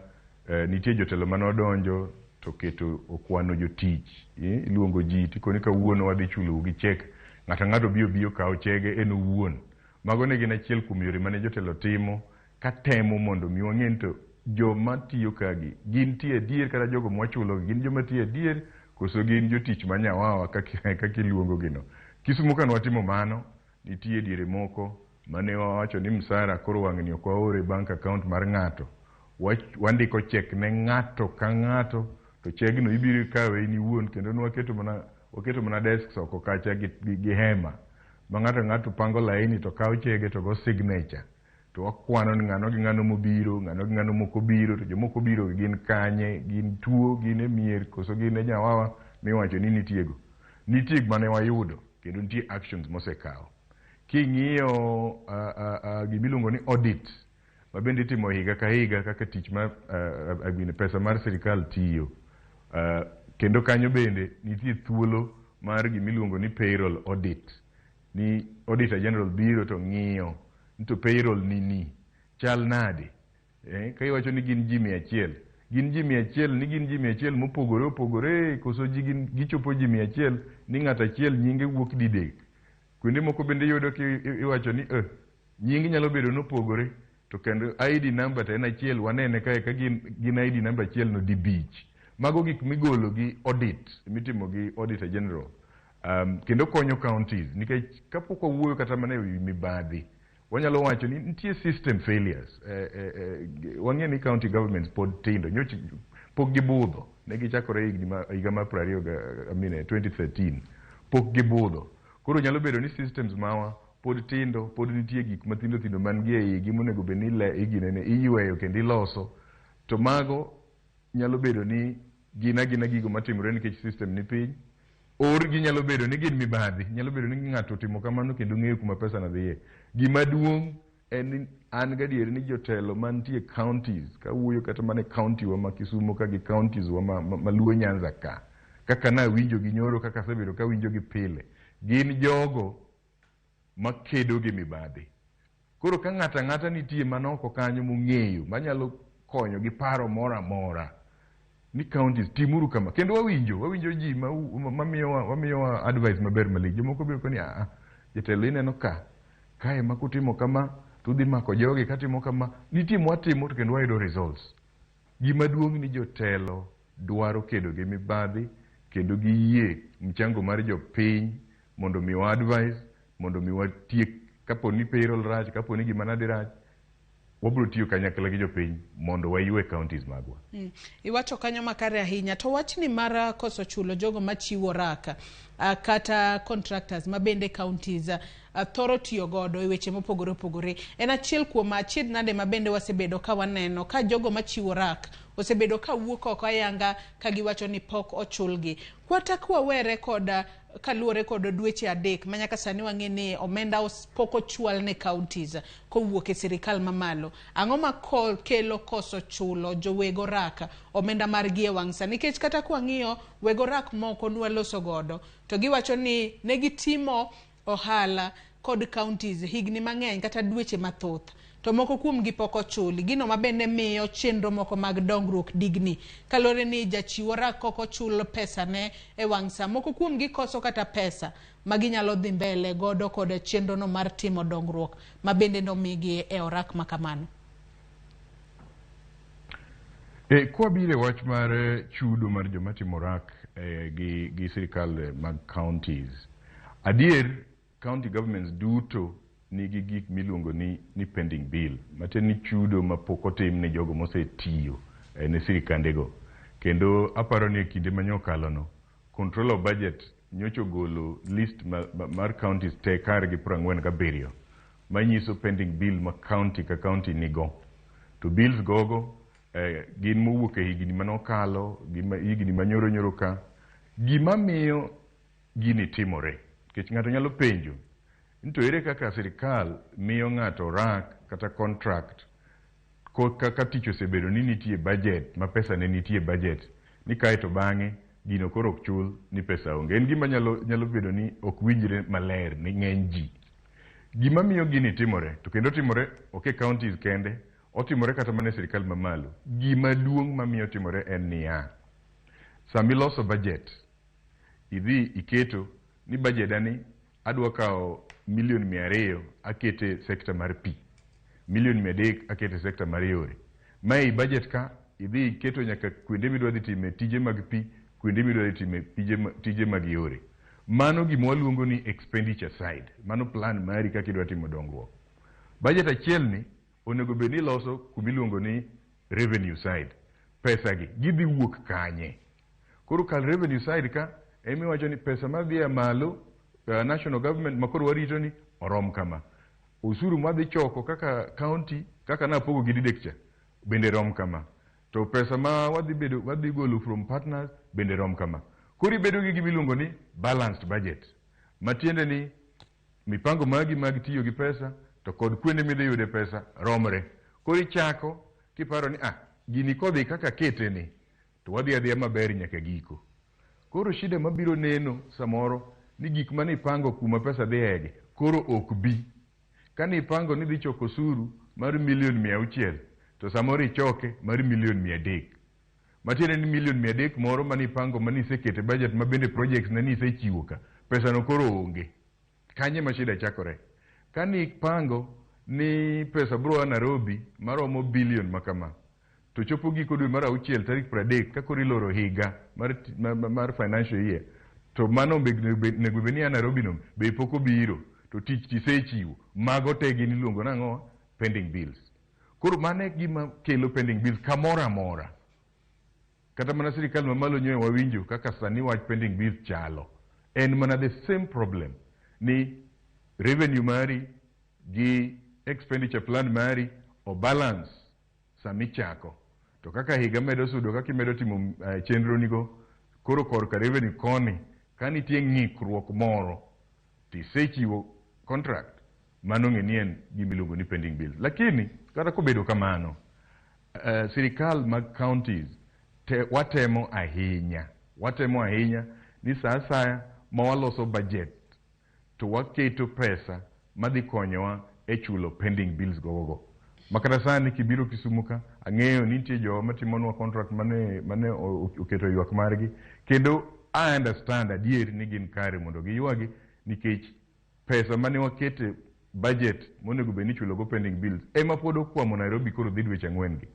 nitie jotelo mane odonjo to keto okwano jotich. Iluongo ji tikoni kawuono wadhi chulou gi cheque. Ng'ato ang'ato bi obi okaw chege en owuon. Mago ne gin achiel kuom yore mane jotelo timo katemo mondo mi wang'e ni to joma tiyo kagi gintie adier kata jogo mwachulogi gin joma tiyo adier koso gin jotich ma nyawawa kaka iluongo gi no. Kisumu ka nwatimo mano, nitie diere moko mane wawacho ni msara koro wang'ni ok waor e bank account mar ng'ato. Wandiko cheque ne ng'ato ka ng'ato to chegno ibiro ikawe in iwuon, kendo nwaketo mana waketo mana desks oko kacha gi hema ma ng'ato ng'ato pango laini to kawo chege to go signature to wakwano ni ng'ano gi ng'ano mobiro, ng'ano gi ng'ano mok obiro, to jomok obiro gin kanye, gin tuo, gin e mier koso gin e nyawawa miwacho ni nitiego. Nitie gima ne wayudo kendo nitie actions mosekaw. King'iyo gimiluongo ni audit ma bende itimo higa ka higa kaka tich mar pesa mar sirikal tiyo. Kendo kanyo bende nitie thuolo mar gimiluongo ni payroll audit. Ni auditor general biro to ng'iyo ni to payroll ni ni chal nade. Ka iwacho ni gin ji 100, gin ji 100 ni gin ji 100 mopogore opogore koso ji gin gichopo ji 100 ni ng'ato achiel nyinge wuok didek. Kuonde moko bende iyudo ki iwacho ni nying nyalo bedo nopogore to kendo ID number to en achiel, wanene kae ka gin ID number achiel no dibich. Mago gik migolo gi audit mitimo gi auditor general. Kendo konyo counties nikech kapok wawuoyo kata mana e wi mibadhi, wanyalo wacho ni nitie system failures. Wang'e ni county governments pod tindo, nyocha pok gibudho, ne gichakore higni ma higa mar 20 ga, I mean, 2013, pok gibudho. Koro nyalo bedo ni systems mawa pod tindo, pod nitie gik mathindo thindo man gi e igi monego bed ni iginene, iyweyo kendo iloso. To mago nyalo bedo ni gin agina gigo matimore nikech system ni piny, or ginyalo bedo ni gin mibadhi, nyalo bedo ni ng'ato otimo kamano kendo ng'eyo kuma pesa no dhiye. Gima duong' en ni an gadier ni jotelo mantie counties, kawuoyo kata mana e county wa ma Kisumu ka gi counties wa ma Luo Nyanza ka, kaka nawinjo gi nyoro, kaka asebedo kawinjo gi pile, gin jogo makedo gi mibadhi. Koro ka ng'ato ang'ata nitie manoko kanyo mong'eyo manyalo konyo gi paro moro amora ni counties timuru kama, kendo wawinjo ji mamiyowa advice maber malich. Jomoko biro koni a jatelo ineno ka kae ma kutimo kama to udhi mako jogi, katimo kama nitie mwatimo to kendo wayudo results. Gima duong' ni jotelo dwaro kedo gi mibadhi kendo giyie mchango mar jopiny mondo miwa advice, mondo mi watiek kapo ni payroll rach, kapo ni gima nade rach, wabiro tiyo kanyakla gi jopiny mondo waywe counties magwa. Iwacho kanyo makare ahinya. To wachni mar koso chulo jogo machiwo raka. Kata contractors ma bende counties thoro tiyo godo e weche mopogore opogore. En achiel kuom achiedh nade ma bende wasebedo ka waneno ka jogo machiwo rak osebedo ka wuok oko ayanga ka giwacho ni pok ochulgi. Kwata kwawere kod kaluwore kod dweche 3 ma nyaka sani wang'e ni omenda pok ochwal ne counties kowuok e sirikal mamalo. Ang'o ma kelo koso chulo joweg orak omenda margi e wang' sa? Nikech kata kwang'iyo weg orak moko nwaloso godo to giwacho ni ne gitimo ohala kod counties higni mang'eny kata dweche mathoth to moko kuomgi pok ochuli. Gino ma bende miyo chenro moko mag dongruok digni kaluwore ni jachiw orak ok ochul pesane e wang' sa. Moko kuomgi koso kata pesa ma ginyalo dhi mbele godo kod chenro no mar timo dongruok ma bende nomigi e orak ma kamano. Kwabiro e wach mar chudo mar joma timo orak gi sirikal mag counties, adier county governments duto nigi gik miluongo ni pending bill, matiende ni chudo ma pok otim ne jogo mosetiyo ne sirikandego. Kendo aparo ni e kinde manyokalo no, controller of budget nyocha ogolo list mar counties te kargi 47 manyiso pending bill ma county ka county nigo. To bills gogo gin mowuok e higni manokalo, gi higni manyoro nyoro ka. Gima miyo gini timore, nikech ng'ato nyalo penjo ni to ere kaka sirikal miyo ng'ato rak kata contract kaka tich osebedo ni nitie budget ma pesa ne nitie budget ni kae to bang'e gino koro ok chul ni pesa onge. En gima nyalo bedo ni ok winjre maler ni ng'eny ji. Gima miyo gini timore, to kendo timore ok e counties kende, otimore kata mana e sirikal mamalo. Gima duong' mamiyo timore en niya, sama iloso budget, idhi iketo ni budget ani adwa kawo milion 200 akete sector mar pi, milion 300 akete sector mar yore. Ma ei budget ka idhi iketo nyaka kuonde midwa dhi time tije mag pi, kuonde midwa dhi time tije mag yore. Mano gima waluongo ni expenditure side. Mano plan mari kaka idwa timo dongruok. Budget achiel ni onego bed ni iloso kuma iluongo ni revenue side. Pesa gi gidhi wuok kanye? Koro kar revenue side ka ema iwacho ni pesa madhi e malo national government ma koro warito ni orom kama. Osuru madhi choko kaka county kaka napogo gi didek cha bende rom kama. To pesa ma wadhi golo from partners bende rom kama. Koro ibedo gi gima iluongo ni balanced budget. Matiende ni mipango magi mag tiyo gi pesa to kod kuonde midhi yude pesa romre. Koro ichako kiparo ni gini kodhi kaka akete ni to wadhi adhiya maber nyaka giko. Koro shida mabiro neno samoro ni gik mane ipango kuma pesa dhi egi koro ok bi. Kane ipango ni idhi choko osuru mar milion 600 to samoro ichoke mar milion 300. Matiende ni milion 300 moro mane ipango mane iseketo e budget ma bende projects ne ni isechiwo ka, pesa no koro onge. Kanye ma shida chakore? Kane ipango ni pesa biro a Nairobi maromo bilion ma kama, to chopo giko dwe mar auchiel tarik 30 ka koro iloro higa mar financial year, to mano onego bed ni a Nairobi no be pok obiro, to tich tisechiwo. Mago te gin iluongo nang'o? Pending bills. Koro mano e gima kelo pending bills kamoro amora. Kata mana sirikal mamalo nyoe wawinjo kaka sani wach pending bills chalo. En mana the same problem ni revenue mari gi expenditure plan mari o balance sama ichako. To kaka higa medo sudo, kaka imedo timo chenro nigo, koro korka revenue koni, ka nitie ng'ikruok moro, tisechiwo contract, mano ng'e ni en gima iluongo ni pending bills. Lakini, kata kobedo kamano, sirikal mag counties watemo ahinya ni sa asaya ma waloso budget to waketo pesa madhi konyowa e chulo pending bills gogogo. Makata sani kibiro Kisumu ka, ang'eyo ni nitie jowa matimonwa contract mane oketo ywak margi, kendo I understand adier ni gin kare mondo giywagi nikech pesa mane wakete budget monego bed ni ichulo go pending bills ema pod okwamo Nairobi koro dhi dweche 4 gi.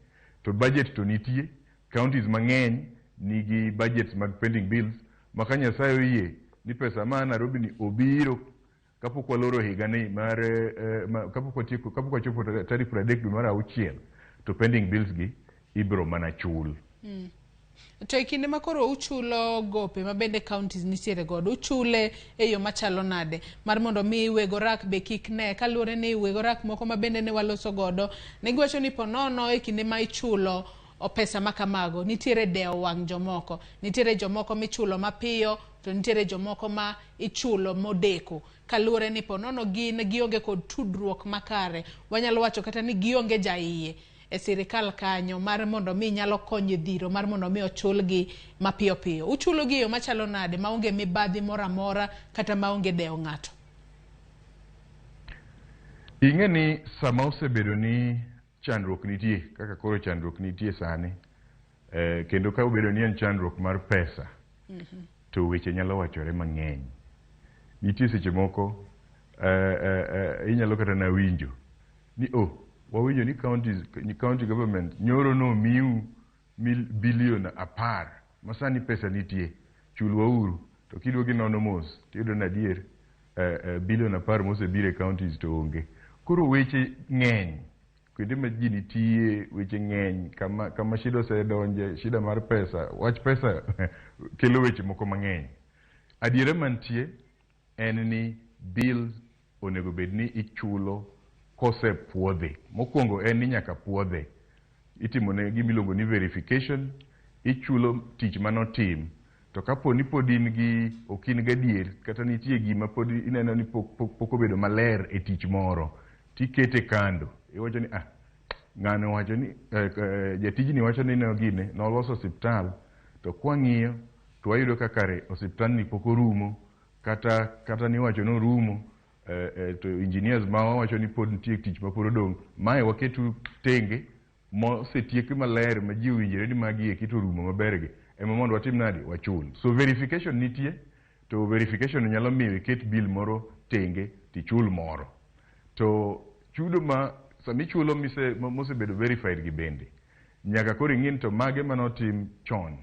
To budget to nitie, counties mang'eny nigi budgets mag pending bills ma ka Nyasaye oyie ni pesa ma Nairobi ni obiro kapok waloro higa ni mar kapok watieko, kapok wachopo tarik 30 dwe mar auchiel, to pending bills gi ibiro mana chul. To e kinde ma koro uchulo gope ma bende counties nitiere godo, uchule e yo machalo nade mar mondo mi weg orak be kik ne, kaluwore ni weg orak moko ma bende ne waloso godo ne giwacho ni ponono e kinde ma ichulo pesa ma kamago nitiere dewo wang' jomoko, nitiere jomoko michulo mapiyo to nitiere jomoko ma ichulo modeko, kaluwore ni ponono gin gionge kod tudruok makare, wanyalo wacho kata ni gionge jaiye e sirikal kanyo mar mondo mi nyalo konyo e dhiro mar mondo mi ochulgi mapiyo piyo. Uchulo gi e yo machalo nade maonge mibadhi moro amora kata maonge dewo ng'ato? Ing'e ni sama osebedo ni chandruok nitie kaka koro chandruok nitie sani, kendo ka obedo ni en chandruok mar pesa, to weche nyalo wachore mang'eny. Nitie seche moko inyalo kata na winjo ni oh, wawinjo ni county government nyoro nomiu bilion 10 ma sani pesa nitie, chulwauru. To kiduogo inono mos tiyudo ni adier bilion 10 mosebiro e counties to onge. Koro weche ng'eny kuonde ma ji nitie, weche ng'eny kama shida osedonje, shida mar pesa, wach pesa kelo weche moko mang'eny. Adiera mantie en ni bills onego bed ni ichulo kosepuodhi. Mokwongo en ni nyaka puodhe. Itimone gima iluongo ni verification, ichulo tich manotim. To kapo ni pod in gi ok in gadier kata nitie gima pod ineno ni pok obedo maler e tich moro, tikete kando. Iwacho ni ng'ano wacho ni jatijni wacho ni nogine noloso osiptal, to kwang'iyo to wayudo ka kare osiptalni pok orumo, kata niwacho ni orumo, to engineers ma wawacho ni pod nitie tich ma pod odong', mae waketu tenge mosetieki maler ma ji owinjore ni magi eki to orumo maber gi, ema mondo watim nadi, wachul. So verification nitie, to verification nyalo miyo iket bill moro tenge tichul moro. To chudo ma samichulo mosebedo verified gi bende nyaka koro ing'i ni to mage manotim chon,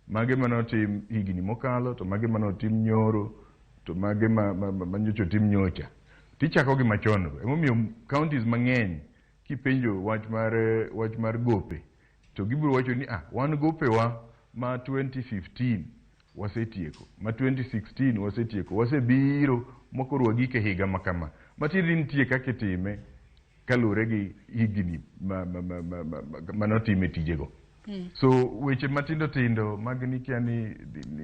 mage manotim higni mokalo, to mage manotim nyoro, to mage ma nyocha otim nyocha. Tichako gi machon go. Emomiyo counties mang'eny kipenjo wach mar gope, to gibiro wacho ni wan gopewa ma 2015 wasetieko, ma 2016 wasetieko, wasebiro makoro wagik e higa ma kama. Matiende ni nitie kaka itime kaluwore gi higni manotime tijego. So weche matindo tindo mag ni kia ni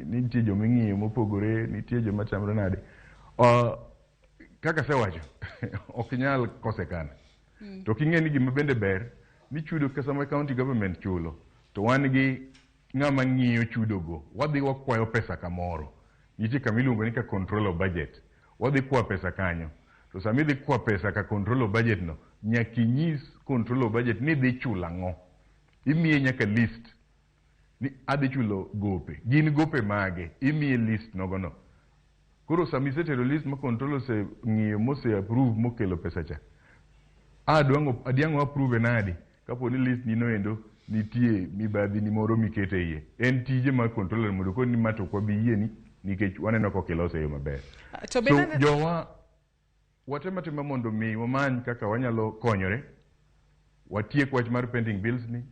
nitie joma ing'iyo mopogore, nitie joma chamre nade. Kaka asewacho, ok nyal kosekana. To king'e ni gima bende ber ni chudo ka sama county government chulo, to wan gi ng'ama ng'iyo chudogo, wadhi wakwayo pesa kamoro. Nitie kama iluongo ni ka control of budget. Wadhi kwa pesa kanyo. To sama idhi kwa pesa ka control of budget no, nyaka inyis control of budget ni idhi chulo ang'o. Imiye nyaka list ni adhi chulo gope. Gin gope mage? Imiye list nogono. Koro sama isetero list ma control oseng'iyo mose approve mokelo pesa cha, adiang'o approve nadi kapo ni list ni noendo nitie mibadhi ni moro mikete iye. En tije mar controller mondo koni ni ma to ok wabi yieni nikech waneno ka ok ilose e yo maber. To So jowa watemo atima mondo mi wamany kaka wanyalo konyore, watiek wach mar pending bills ni,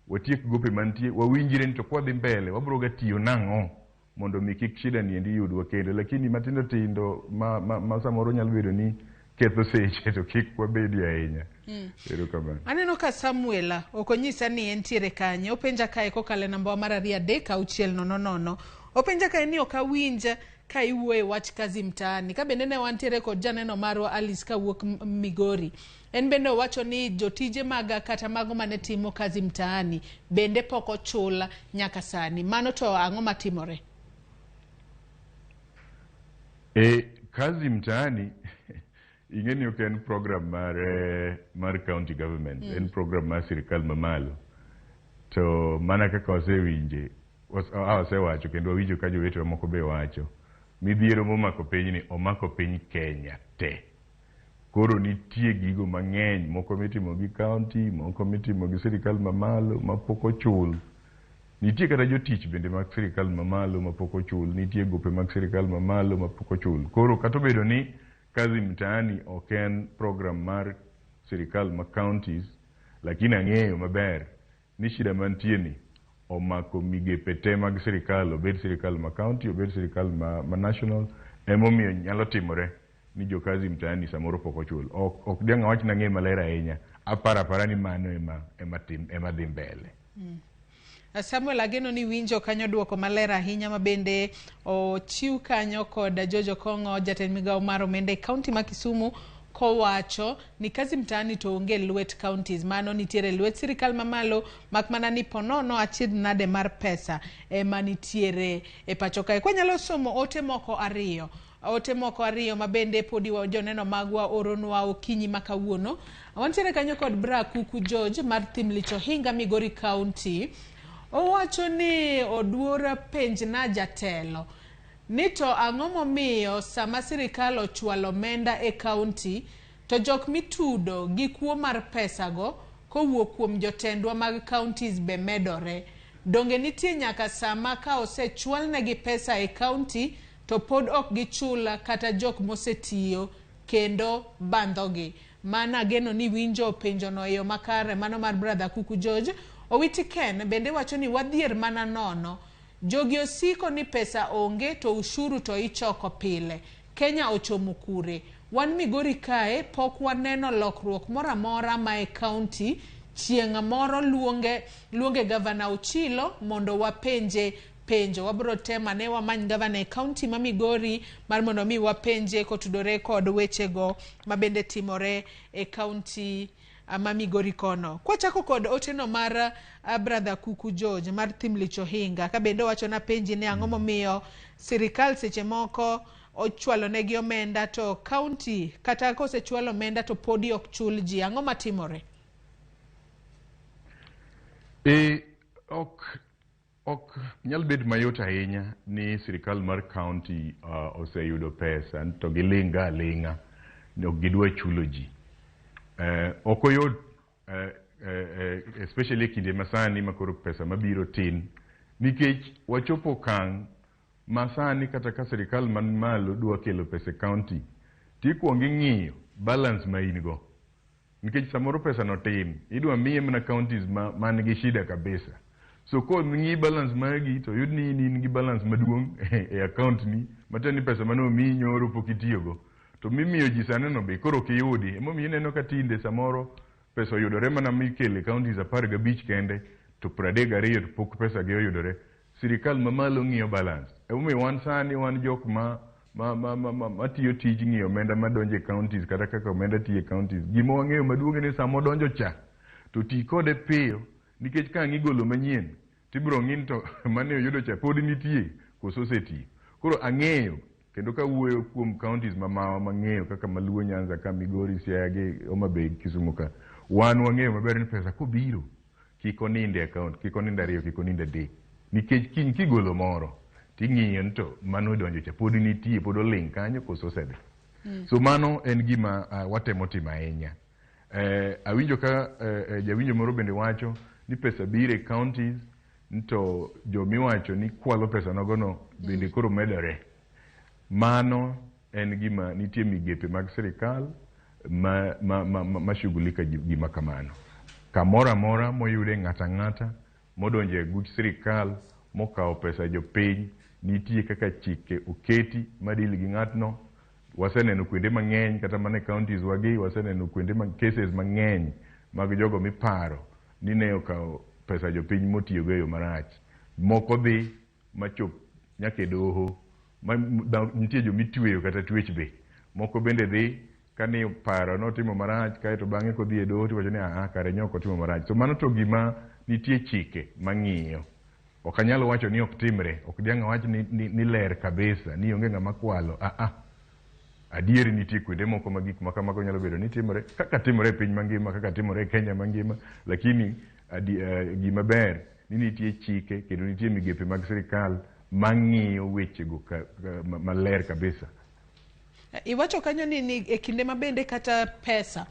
watiek gope mantie, wawinjre ni to kwadhi mbele wabiro ga tiyo nang'o mondo mi kik shida ni endi yudwa kendo. Lakini matindo tindo ma samoro nyalo bedo ni ketho seche to kik wabedi ahinya. Erokamano. Aneno ka Samuel ok onyisa ni entiere kanye. Openja kae kokalo e namba mar 2 3 6 0 0. Openja kae ni ok awinj ka iwuoye wach kazi mtaani. Ka bende ne wantiere kod janeno marwa Alice kawuok Migori. En bende owacho ni jotije maga kata mago mane timo kazi mtaani bende pok ochul nyaka sani. Mano to ang'o matimore? Kazi mtaani ing'e ni ok en program mar county government, en program mar sirikal mamalo. To mana kaka wasewinje, wasewacho kendo wawinjo ka jowetewa moko be wacho, midhiero momako pinyni omako piny Kenya te. Koro nitie gigo mang'eny, moko mitimo gi county, moko mitimo gi sirikal mamalo mapok ochul. Nitie kata jotich bende mag sirikal mamalo mapok ochul, nitie gope mag sirikal mamalo mapok ochul. Koro kata obedo ni kazi mtaani ok en program mar sirikal ma counties, lakini ang'eyo maber ni shida mantie ni omako migepe te mag sirikal, obed sirikal ma county, obed sirikal ma national. Emomiyo nyalo timore ni jo kazi mtaani samoro pok ochul. Ok diang' awach nang'e maler ahinya, aparo apara ni mano ema dhi mbele. Samuel, ageno ni winjo kanyo duoko maler ahinya ma bende ochiw kanyo kod George Okong'o, jatend migawo mar omenda e kaunti ma Kisumu, kowacho ni kazi mtaani to onge lwet counties, mano nitiere lwet sirikal mamalo, mak mana ni ponono achiedh nade mar pesa ema nitiere e pacho kae. Kwanyalo somo ote moko ariyo, ote moko ariyo ma bende podi wa joneno magwa oronwa okinyi ma kawuono. Wantiere kanyo kod Bra Kuku George mar Thimlich Ohinga, Migori County. Owacho ni oduor penjna jatelo ni to ang'o momiyo sama sirikal ochwalo omenda e kaunti to jok mitudo gi kuo mar pesago kowuok kuom jotendwa mag counties be medore. Donge nitie nyaka sama ka osechwalnegi pesa e kaunti to pod ok gichul kata jok mosetiyo kendo bandhogi. Mana ageno ni winjo penjono e yo makare, mano mar Brother Kuku George. Owiti Ken bende wacho ni wadhier mana nono. Jogi osiko ni pesa onge to ushuru to ichoko pile. Kenya ochomo kure? Wan Migori kae pok waneno lokruok moro amora ma e kaunti. Chieng' moro luonge Gavana Ochilo mondo wapenje penjo. Wabro temo ane wamany gavana e kaunti ma Migori mar mondo mi wapenje kotudore kod wechego mabende timore e kaunti ma Migori kono. Kwachako kod oteno mar Brother Kuku George mar Thimlich Ohinga, ka bende owacho na penji ni ang'o momiyo sirikal seche moko ochwalo negi omenda to kaunti kata kosechwalo omenda to podi ok chul ji, ang'o matimore? Ok nyal bet mayot ahinya ni sirikal mar county oseyudo pesa to giling' ga aling'a, ok gidwa chulo ji. Ok oyot, especially e kinde masani ma koro pesa mabiro tin, nikech wachopo okang' ma sani kata ka sirikal man malo dwa kelo pesa e county, tikuongo ing'iyo balance ma in go. Nikech samoro pesa no tin, idwa miye mana counties ma man gi shida kabisa. So kong'i balance magi to yud ni in gi balance maduong' e account ni, matiende ni pesa mane omiyi nyoro pok itiyogo. To mimiyo ji sani no be koro ok iyudi. Emomiyo ineno ka tinde samoro pesa oyudore mana mikelo e counties 15 kende, to 32 to pok pesa gi oyudore. Sirikal mamalo ng'iyo balance. Emomiyo wan sani wan jok ma matiyo tij ng'iyo omenda madonjo e counties kata kaka omenda tiyo e counties. Gima wang'eyo maduong' en ni sama odonjo cha, to ti kode piyo, nikech ka ang' igolo manyien, tibiro ng'i ni to mane oyudo cha pod nitie koso osetiyo. Koro ang'eyo kendo kawuoyo kuom counties mamawa mang'eyo kaka Maluo Nyanza ka, Migori, Siaya gi Homa Bay, Kisumu ka, wan wang'eyo maber ni pesa kobiro kik onind e account, kik onind ariyo, kik onind adek. Nikech kiny kigolo moro, ting'iyo ni to mano odonjo cha pod nitie, pod oling' kanyo koso osedhi. So mano en gima watemo timo ahinya. Awinjo ka jawinjo moro bende wacho ni pesa biro e counties to jomiwacho ni kwalo pesa nogono bende koro medore. Mano en gima nitie migepe mag sirikal ma shughulika gi gima kamano. Kamoro amora moyude ng'ato ang'ata modonjo e guch sirikal mokawo pesa jopiny, nitie kaka chike oketi madil gi ng'atno. Waseneno kuonde mang'eny kata mana e counties wagi waseneno kuonde ma cases mang'eny mag jogo miparo ni ne okawo pesa jopiny motiyogo e yo marach. Moko dhi machop nyaka e doho, ma nitie jomitweyo kata twech be. Moko bende dhi kane oparo notimo marach kaeto bang'e kodhi e doho tiwacho ni aa kare ne ok otimo marach. So mano to gima nitie chike mang'iyo. Ok anyal wacho ni ok timre, ok diang' awach ni ler kabisa ni onge ng'ama kwalo. Aa, adier nitie kuonde moko ma gik ma kamago nyalo bedo ni timore kaka timore e piny mangima, kaka timore e Kenya mangima, lakini gima ber ni nitie chike kendo nitie migepe mag sirikal mang'iyo wechego maler kabisa. Iwacho kanyo ni e kinde ma bende kata pesa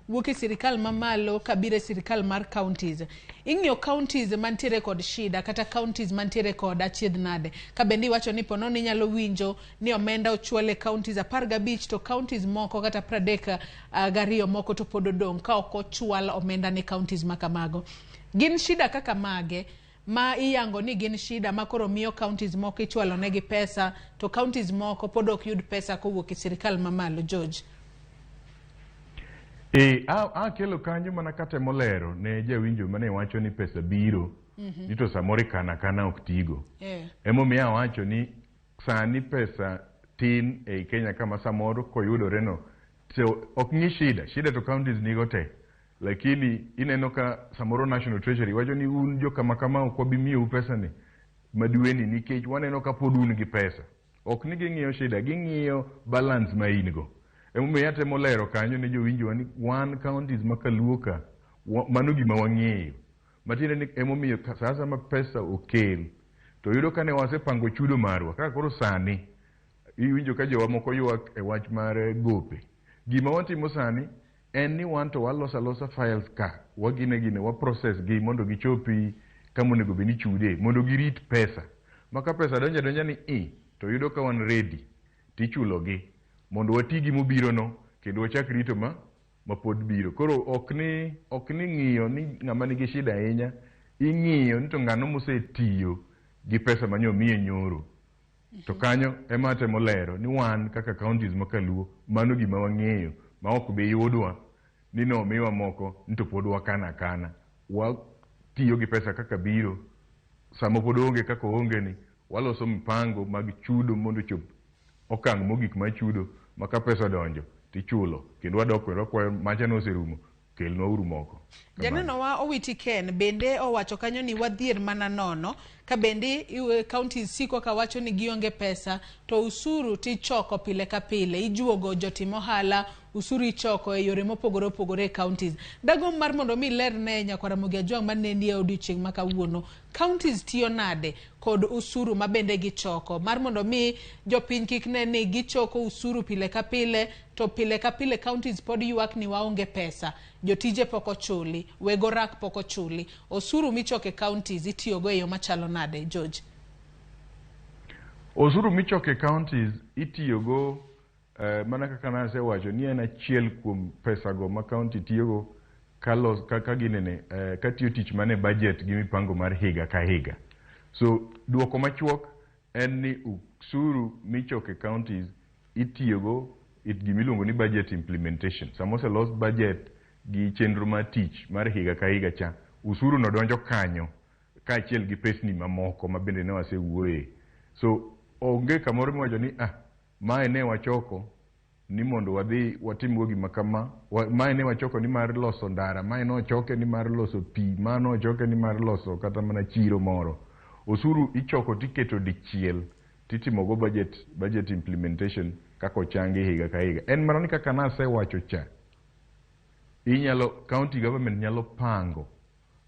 wuok e sirikal mamalo kabiro e sirikal mar counties, ing'iyo counties mantiere kod shida kata counties mantiere kod achiedh nade, ka bende iwacho ni ponono inyalo winjo ni omenda ochwal e counties 15 to counties moko kata 32 moko to pod odong' ka ok ochwal omenda ne counties ma kamago. Gin shida kaka mage ma iyango ni gin shida ma koro miyo counties moko ichwalo negi pesa to counties moko pod ok yud pesa kowuok e sirikal mamalo, George? E, akelo kanyo mana katemo lero ne jawinjo mane wacho ni pesa biro ni to samoro ikana akana ok tigo. Emomiyo awacho ni sani pesa tin ei Kenya kama samoro koyudore no to ok ng'i shida, shida to counties nigo te. Lakini ineno ka samoro National Treasury wacho ni un jokama kama ok wabi miyou pesa ni madweni nikech waneno ka pod un gi pesa. Ok ni ging'iyo shida, ging'iyo balance ma in go. Emomiyo atemo lero kanyo ne jowinjowa ni wan counties ma kaluo ka, mano gima wang'eyo. Matiende ni emomiyo sa asaya ma pesa okel, to yudo ka ne wasepango chudo marwa. Kaka koro sani, iwinjo ka jowa moko ywak e wach mar gope. Gima watimo sani en ni wan to waloso alosa files ka, wagine gine, wa process gi mondo gichopi kama onego bed ni ichude, mondo girit pesa. Ma ka pesa donjo adonja ni i, to yudo ka wan ready, tichulogi mondo wati gi mobiro no kendo wachak rito ma pod biro. Koro ok ni ng'iyo ni ng'ama nigi shida ahinya, ing'iyo ni to ng'ano mosetiyo gi pesa mane omiye nyoro. To kanyo ema atemo lero ni wan kaka counties ma kaluo, mano gima wang'eyo ma ok bi yudwa ni nomiwa moko ni to pod wakano akana. Watiyo gi pesa kaka biro, sama pod oonge kaka oonge ni, waloso mpango mag chudo mondo ochop okang' mogik mar chudo ma ka pesa odonjo tichulo kendo wadok kendo wakwayo macha noserumo kelnwa uru moko. Janeno wa Owiti Ken bende owacho kanyo ni wadhier mana nono ka bende counties siko ka wacho ni gionge pesa to usuru tichoko pile ka pile, ijuogo jotim ohala, usuru ichoko e yore mopogore opogore e counties. Dagomb mar mondo mi ler ne nyakwar Ramogi Ajwang' maneni e odiochieng' ma kawuono, counties tiyo nade kod usuru ma bende gichoko mar mondo mi jopiny kik ne ni gichoko usuru pile ka pile to pile ka pile counties pod ywak ni waonge pesa, jotije pok ochuli, weg orak pok ochuli. Osuru michoko e counties itiyogo e yo machalo nade, George? Osuru michoko e counties itiyogo mana kaka nasewacho ni en achiel kuom pesago ma county tiyogo ka ginene ka tiyo tich mane budget gi mipango mar higa ka higa. So duoko machuok en ni osuru michoko e counties itiyogo e gimiluongo ni budget implementation. Sama oselos budget gi chenro mar tich mar higa ka higa cha, usuru no donjo kanyo kaachiel gi pesni mamoko ma bende ne wasewuoye. So onge kamoro miwacho ni mae ne wachoko ni mondo wadhi watimgo gima kama, mae ne wachoko ni mar loso ndara, mae nochoke ni mar loso pi, ma nochoke ni mar loso kata mana chiro moro. Osuru ichoko tiketo dichiel titimogo budget implementation kaka ochangi higa ka higa. En mana ni kaka nasewacho cha, inyalo county government nyalo pango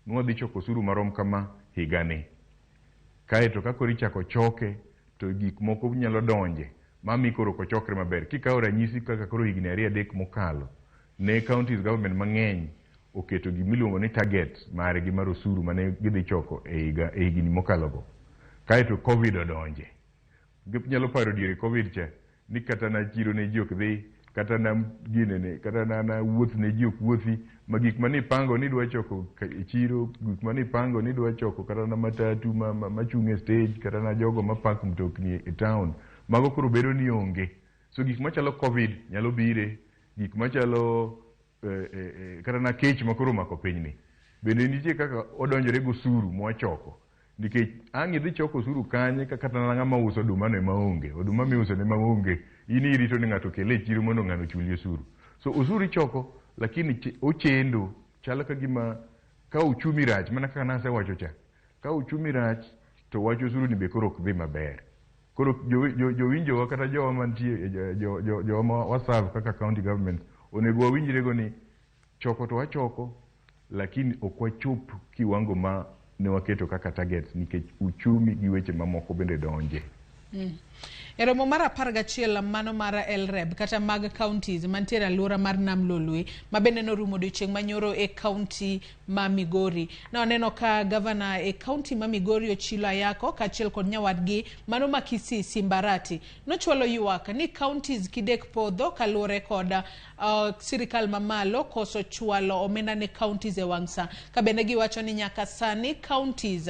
ni wadhi choko osuru marom kama higani. Kaeto ka koro ichako choke to gik moko nyalo donje mami koro ok ochokre maber. Kikawo ranyisi kaka koro higni 2 3 mokalo, ne counties government mang'eny oketo gimiluongo ni target margi mar osuru mane gidhi choko e higa e higni mokalo go. Kaeto Covid odonje. Nyalo paro diere Covid cha ni kata na chiro ne ji ok dhi, kata na ginene, kata na wuoth ne ji ok wuothi, ma gik mane ipango ni idwa choko e chiro, gik mane ipango ni idwa choko kata na matatu machung' e stage, kata na jogo ma park mtokni e town, mago koro bedo ni onge. So gik machalo Covid nyalo bire, gik machalo kata na kech ma koro omako pinyni. Bende nitie kaka odonjore gi osuru mwachoko. Nikech ang' idhi choko osuru kanye ka kata ng'ama uso oduma no ema onge, oduma miuso no ema onge, in irito ni ng'ato okele e chiro mondo ng'ano ochuli osuru. So osuru ichoko lakini ochendo chalo ka gima ka uchumi rach mana kaka nasewacho cha. Ka uchumi rach to wach osuru ni be koro ok dhi maber. Koro jowinjowa kata jowa mantie jowa ma waserve kaka county government onego wawinjre go ni choko to wachoko lakini ok wachop kiwango ma ne waketo kaka targets nikech uchumi gi weche mamoko bende donje. E romo mar 11 mano mar LREB kata mag counties mantiere e alwora mar Nam Lolwe ma bende norumo odiochieng' manyoro e county ma Migori. Ne waneno ka gavana e county ma Migori Ochilo Ayako kaachiel kod nyawadgi mano ma Kisii Simbarati nochwalo ywak ni counties kidek podho kaluwore kod sirikal mamalo koso chwalo omenda ne counties e wang' sa. Ka bende giwacho ni nyaka sani counties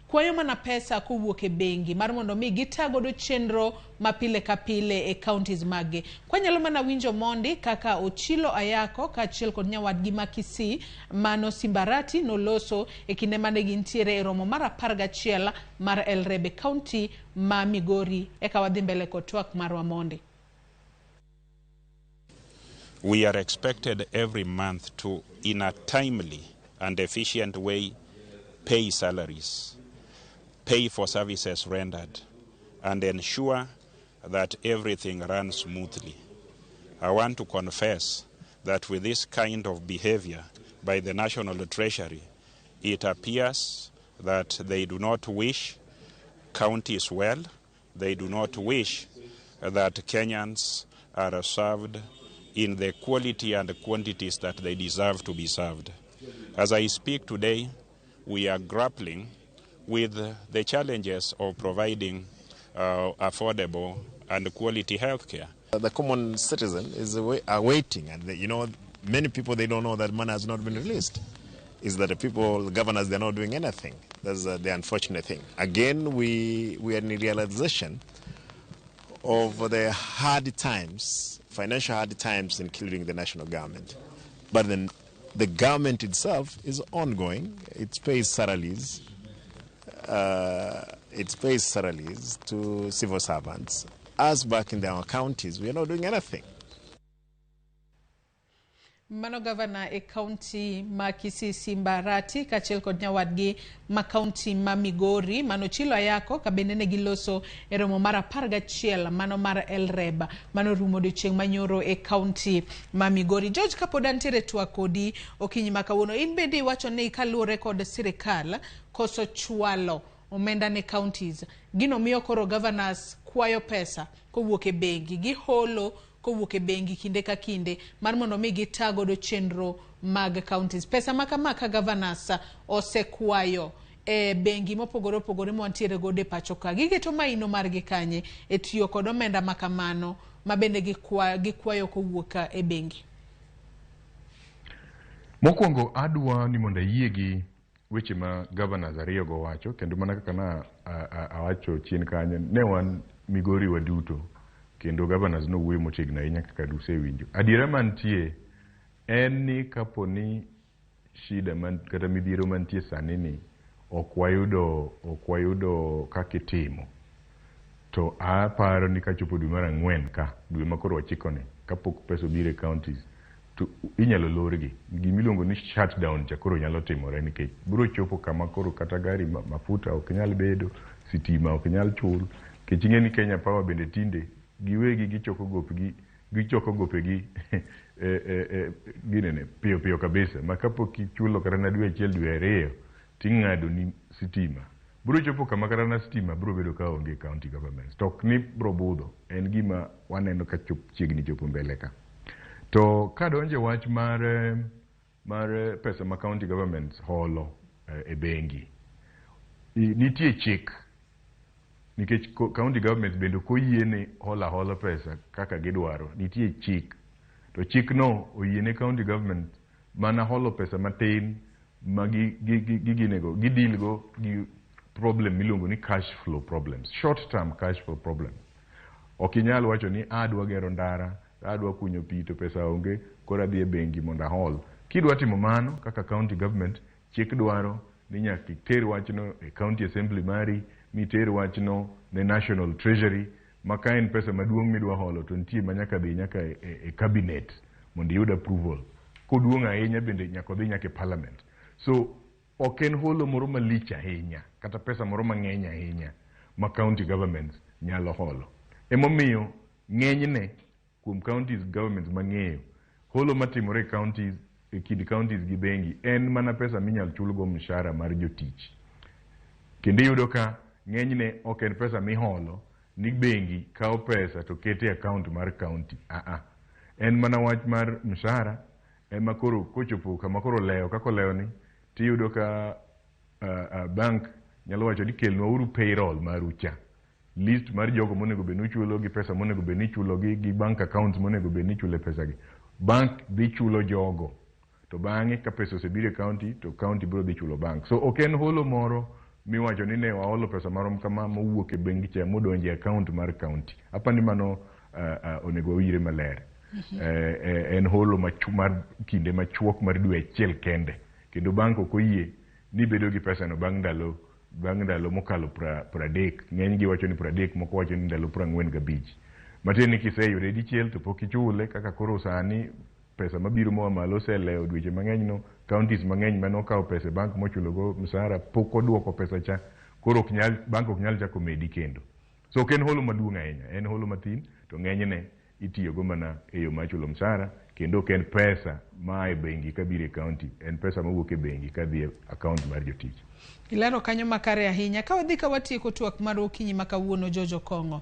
Kwayo mana pesa kowuok e bengi mar mondo mi gita godo chenro ma pile ka pile e counties maggi. Kwanyalo mana winjo mondi kaka Ochilo Ayako kaachiel kod nyawadgi ma Kisii mano Simbarati noloso e kinde mane gintiere e romo mar 11 mar LREB e county ma Migori. Eka wadhi mbele kod twak marwa mondi. We are expected every month to, in a timely and efficient way, pay salaries, pay for services rendered, and ensure that everything runs smoothly. I want to confess that with this kind of behavior by the National Treasury, it appears that they do not wish counties well, they do not wish that Kenyans are served in the quality and quantities that they deserve to be served. As I speak today, we are grappling with the challenges of providing affordable and quality health care. The common citizen is awaiting, and they, many people, they don't know that money has not been released. Is that the people, the governors, they're not doing anything. That's the unfortunate thing. Again, we are in realization of the hard times, financial hard times, including the national government. But then the government itself is ongoing. It pays salaries. It pays salaries to civil servants. Us back in our counties, we are not doing anything. Mano gavana e kaunti ma Kisii Simbarati kaachiel kod nyawadgi ma kaunti ma Migori mano Ochilo Ayako ka bende ne giloso e romo mar 11 mano mar LREB mano rumo odiochieng' manyoro e kaunti ma Migori. George, kapod antiere twak kodi okinyi ma kawuono, in bende iwacho ni kaluwore kod sirikal koso chwalo omenda ne counties, gino miyo koro governors kwayo pesa kowuok e bengi, giholo kowuok e bengi kinde ka kinde mar mondo mi gita godo chenro mag counties. Pesa ma kama ka governors osekwayo e bengi mopogore opogore mawantiere godo e pacho ka, giketo maino margi kanye e tiyo kod omenda ma kamano ma bende gikwayo kowuok e bengi? Mokwongo adwa ni mondo ayie gi weche ma governors ariyo go wacho, kendo mana kaka na awacho chien kanyo, ne wan Migori waduto kendo governors nowuoyo motegno ahinya kaka usewinjo. Adiera mantie en ni kapo ni shida man, kata midhiero mantie sani ni ok wayudo kaka itimo, to aparo ni kachopo dwe mar ang'wen ka dwe ma koro wachikoni kapok pesa obiro e counties to inyalo lorgi. Gimiluongo ni shutdown cha koro nyalo timore nikech biro chopo kama koro kata gari mafuta ok nyal bedo, sitima ok nyal chul, nikech ing'e ni Kenya Power bende tinde giwegi gichoko gopgi, gichoko gopegi ginene piyo piyo kabisa ma kapok ichulo kata na dwe achiel, dwe 2 ting'ado ni sitima. Biro chopo kama kata na sitima biro bedo ka onge e county governments, to ok ni biro budho, en gima waneno ka chop chiegni chopo mbele ka. To kadonje wach mar pesa ma county governments holo e bengi, nitie chik nikech county governments bende ok oyiene holo ahola pesa kaka gidwaro. Nitie chik, to chikno oyiene county government mana holo pesa matin ma giginego gideal go gi problem miluongo ni cash flow problems, short term cash flow problems. Ok inyal wacho ni adwa gero ndara, adwa kunyo pi to pesa onge, koro adhi e bengi mondo ahol. Kidwa timo mano kaka county government, chik dwaro ni nyaka iter wachno e county assembly mari, miter wachno ne National Treasury, ma ka en pesa maduong' midwa holo to nitie ma nyaka dhi nyaka e cabinet mondo iyud approval. Koduong' ahinya bende nyaka odhi nyaka e parliament. So ok en holo moro malich ahinya kata pesa moro mang'eny ahinya ma county governments nyalo holo. Emomiyo ng'enyne kuom counties governments mang'eyo, holo matimore e counties, e kind counties gi bengi en mana pesa minyal chulgo mshahara mar jotich. Kendo iyudo ka ng'enyne ok en pesa miholo ni bengi kawo pesa to keto e account mar county. Aa, en mana wach mar mshahara ema koro kochopo kama koro olewo kaka olewo ni tiyudo ka bank nyalo wacho ni kelnwa uru payroll maru cha, list mar jogo monego bed ni uchulo gi pesa monego bed ni ichulo gi bank accounts monego bed ni ichule pesa gi. Bank dhi chulo jogo to bang'e ka pesa osebiro e county to county biro dhi chulo bank. So ok en holo moro. miwacho ni ne waolo pesa marom kama mowuok e bengi cha modonjo e account mar county. Apani mano onego wawinjre maler. En holo mar kinde machuok mar dwe achiel kende, kendo bank ok oyie ni bedo gi pesa no bang' ndalo mokalo 30. Ng'eny gi wacho ni 30, moko wacho ni ndalo 45. Matiende ni kiseyude dichiel to pok ichule. Kaka koro sani pesa mabiro moa malo oselewo dweche mang'eny no, counties mang'eny mane okawo pesa e bank mochulogo msara pok oduoko pesa cha, koro ok nyal, bank ok nyal chako medi kendo. So ok en holo maduong' ahinya, en holo mathin, to ng'enyne itiyogo mana e yo mar chulo msara, kendo ok en pesa maa e bengi kabiro e county, en pesa mawuok e bengi kadhi e account mar jotich. Ilero kanyo makare ahinya. Ka wadhi ka watieko twak mar okinyi ma kawuono, George Okong'o,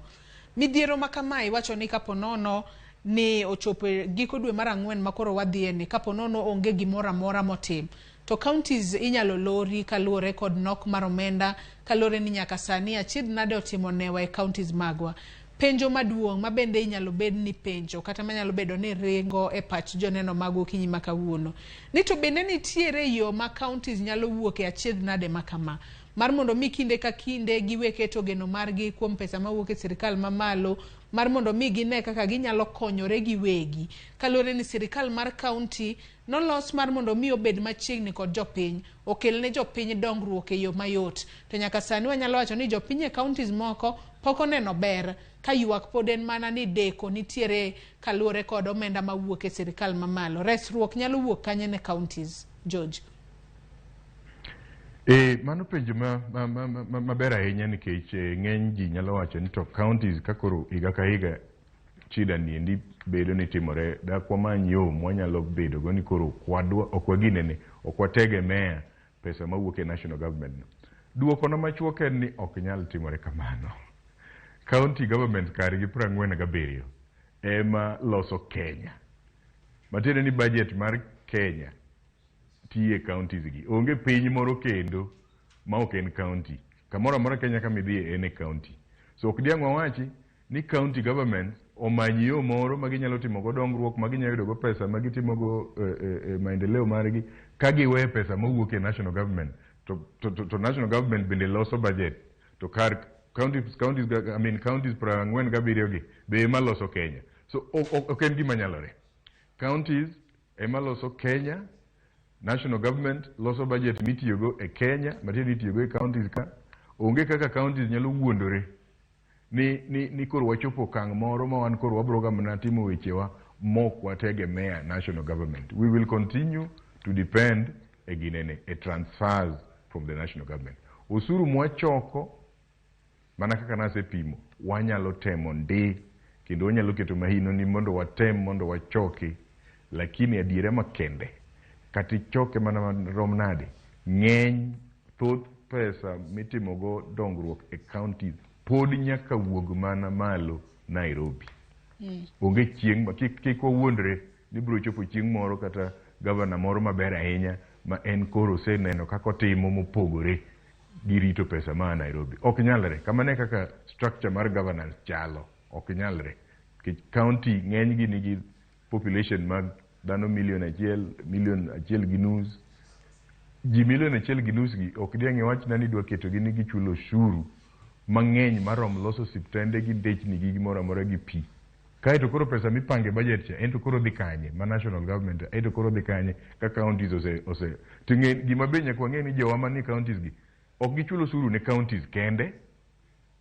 midhiero ma kamae iwacho ni kapo nono ni ochopo e giko dwe mar ang'wen ma koro wadhiye ni, kapo nono onge gimoro amora motim, to counties inyalo lori kaluwore kod nok mar omenda, kaluwore ni nyaka sani achiedh nade otimo newa e counties magwa. Penjo maduong' ma bende inyalo bed ni penjo kata manyalo bedo ni ringo e pach joneno mag okinyi ma kawuono ni to bende nitiere yo ma counties nyalo wuok e achiedh nade ma kama mar mondo mi kinde ka kinde giwe keto geno margi kuom pesa mawuok e sirikal mamalo, mar mondo mi gine kaka ginyalo konyore giwegi, kaluwore ni sirikal mar county nolos mar mondo mi obed machiegni kod jopiny, okel ne jopiny dongruok e yo mayot, to nyaka sani wanyalo wacho ni jopiny e counties moko pok oneno ber, ka ywak pod en mana ni deko nitiere kaluwore kod omenda mawuok e sirikal mamalo. Resruok nyalo wuok kanye ne counties, George? E, mano penjo maber ahinya, nikech ng'eny ji nyalo wacho ni to counties ka koro higa ka higa shida ni endi bedo ni timore, dak wamany yo mwanyalo bedo go ni koro ok waginene, ok wategemea pesa mawuok e national government no. Duoko na machuok en ni ok nyal timore kamano. County government kargi 47 ema loso Kenya. Matiende ni budget mar Kenya tiye counties gi. Onge piny moro kendo ma ok en county. Kamoro amora Kenya kama idhiye en e county. So ok diang' wawachi ni county government omany yo moro ma ginyalo timogo dongruok, ma ginyalo yudogo pesa, ma gitimogo maendeleo margi, ka giwe pesa mawuok e national government. To national government bende loso budget. To kar counties, I mean counties 47 gi be ema loso Kenya. So ok en gima nyalore. Counties ema loso Kenya, national government loso budget mitiyogo e Kenya, matiende itiyogo e counties ka. Onge kaka counties nyalo wuondore ni koro wachopo okang' moro ma wan koro wabro ga mana timo wechewa mok wategemea national government. We will continue to depend e ginene, e transfers from the national government. Osuru mwachoko, mana kaka nasepimo, wanyalo temo ndi kendo wanyalo keto mahino ni mondo watem mondo wachoki, lakini adiera makende, kata ichoke mana marom nade, ng'eny thoth pesa mitimogo dongruok e counties pod nyaka wuog mana malo Nairobi. Onge chieng' ma kik wawuondre ni biro chopo chieng' moro kata gavana moro maber ahinya ma en koro oseneno kaka otimo mopogore gi rito pesa maa Nairobi. Ok nyalre. Kamano e kaka structure mar governance chalo. Ok nyalre. Nikech county ng'eny gi nigi population mag dhano milion 1, milion 1.5. Ji milion 1.5 gi ok diang' iwachna ni idwa ketogi ni gichulo osuru mang'eny marom loso osiptende gi ndechni gi gimoro amora gi pi. Kaeto koro pesa mipange budget cha en to koro dhi kanye ma national government en to koro dhi kanye ka counties ose to ng'e gima be nyaka wang'e ni jowa manie counties gi ok gichul osuru ne counties kende,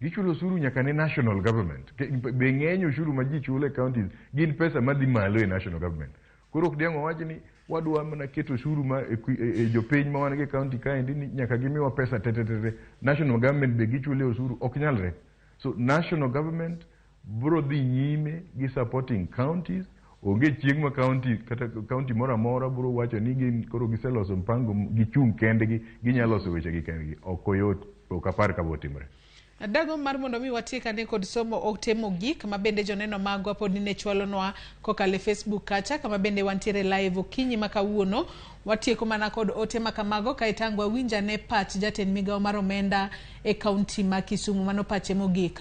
gichulo osuru nyaka ne national government. Be ng'eny osuru ma ji chulo e counties gin pesa madhi malo e national government. Koro ok diang' wawach ni wadwa mana keto osuru ma e jopiny ma wan go e county kaendi ni nyaka gimiwa pesa te te te te. National government be gichule osuru, ok nyalre. So national government bro dhi nyime gi supporting counties. Onge chieng' ma county kata county moro amora bro wacho ni gin koro giseloso mpango gichung' kendgi, ginyalo loso wechegi kendgi. Ok oyot, ok apar ka botimre. Dago mar mondo mi watiek ane kod somo ote mogik ma bende joneno magwa pod ne chwalonwa kokalo e Facebook kacha, kama bende wantiere live okinyi ma kawuono. Watieko mana kod ote ma kamago kae tango wawinj ane pach jatend migawo mar omenda e kaunti ma Kisumu. Mano pache mogik.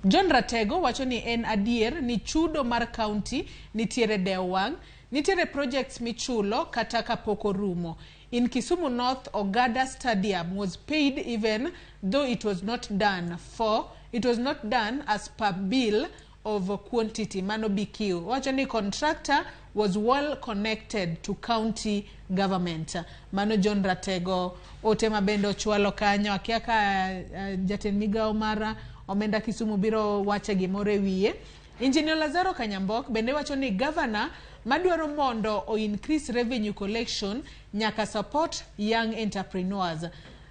John Ratego wacho ni en adier ni chudo mar kaunti nitiere dewo wang', nitiere projects michulo kata kapok orumo. In Kisumu North, Ogada Stadium was paid even though it was not done for it was not done as per bill of quantity. Mano BQ wacho ni contractor was well connected to county government. Mano John Ratego, ote ma bende ochwalo kanyo. Akia ka jatend migawo mar omenda Kisumu biro wache gimoro e wiye. Engineer Lazaro Kanyambok bende wacho ni governor madwaro mondo o increase revenue collection nyaka support young entrepreneurs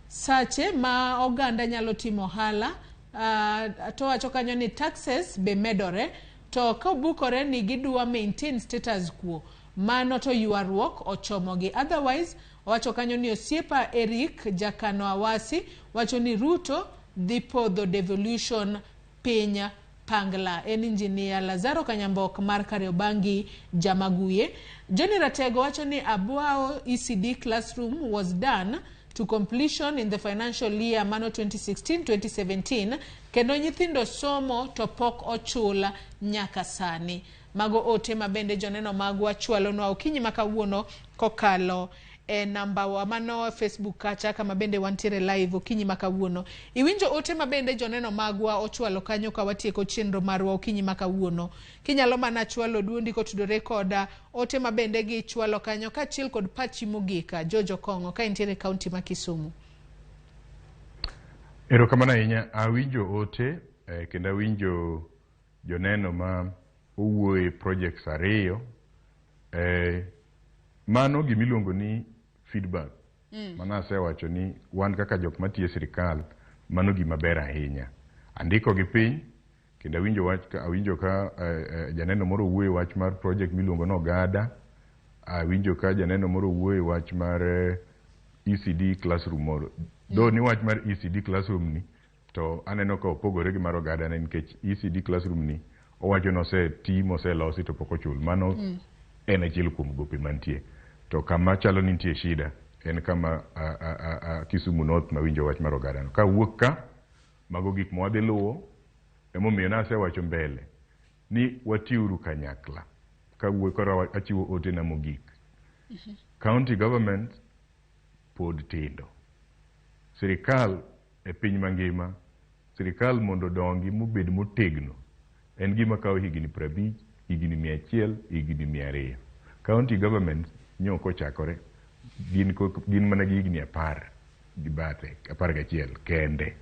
sache ma oganda nyalo timo ohala. To wacho kanyo ni taxes be medore, to kobukore ni gidwa maintain status quo, mano to ywaruok ochomogi. Otherwise, owacho kanyo ni osiepa Eric Jakano Awasi wacho ni Ruto dhi podho devolution piny pangla. En Engineer Lazaro Kanyambok mar Kariobangi Jamaguye. Johnny Ratego wacho ni Abwao ECD classroom was done to completion in the financial year mano 2016-2017, kendo nyithindo somo to pok ochul nyaka sani. Mago ote ma bende joneno magwa chwalonwa okinyi ma kawuono kokalo e namba wa mano Facebook kacha, kama bende wantiere live okinyi ma kawuono. Iwinjo ote ma bende joneno magwa ochwalo kanyo. Ka watieko chenro marwa okinyi ma kawuono, kinyalo mana chwalo duondi kotudore koda ote ma bende gichwalo kanyo kaachiel kod pachi mogik, George Okong'o, ka intiere e kaunti ma Kisumu. Erokamano ahinya. Awinjo ote kendo awinjo joneno ma owuoye projects ariyo. Mano gimiluongo ni feedback. Mano asewacho ni wan kaka jok matiyo e sirikal, mano gima ber ahinya. Andiko gi piny kendo awinjo wach, awinjo ka janeno moro owuoyo e wach mar project miluongo ni Ogada. Awinjo ka janeno moro owuoyo e wach mar ECD classroom moro. Though ni wach mar ECD classroom ni to aneno ka opogore gi mar Ogada ne, nikech ECD classroom ni owacho ni oseti moselosi to pok ochul. Mano en achiel kuom gope mantie. To kama chalo ni nitie shida en kama a Kisumu North mawinjo wach mar Ogada no. Kawuok ka, mago gik ma wadhi luwo. Emomiyo nasewacho mbele ni watiuru kanyakla. Kawuok koro achiwo ote na mogik. County government pod tindo. Sirikal e piny mangima, sirikal mondo odongi mobed motegno en gima kawo higni 50, higni 100, higni 200. County government nyok ochakore, gin mana gi higni 10 gi bathe, 11 kende.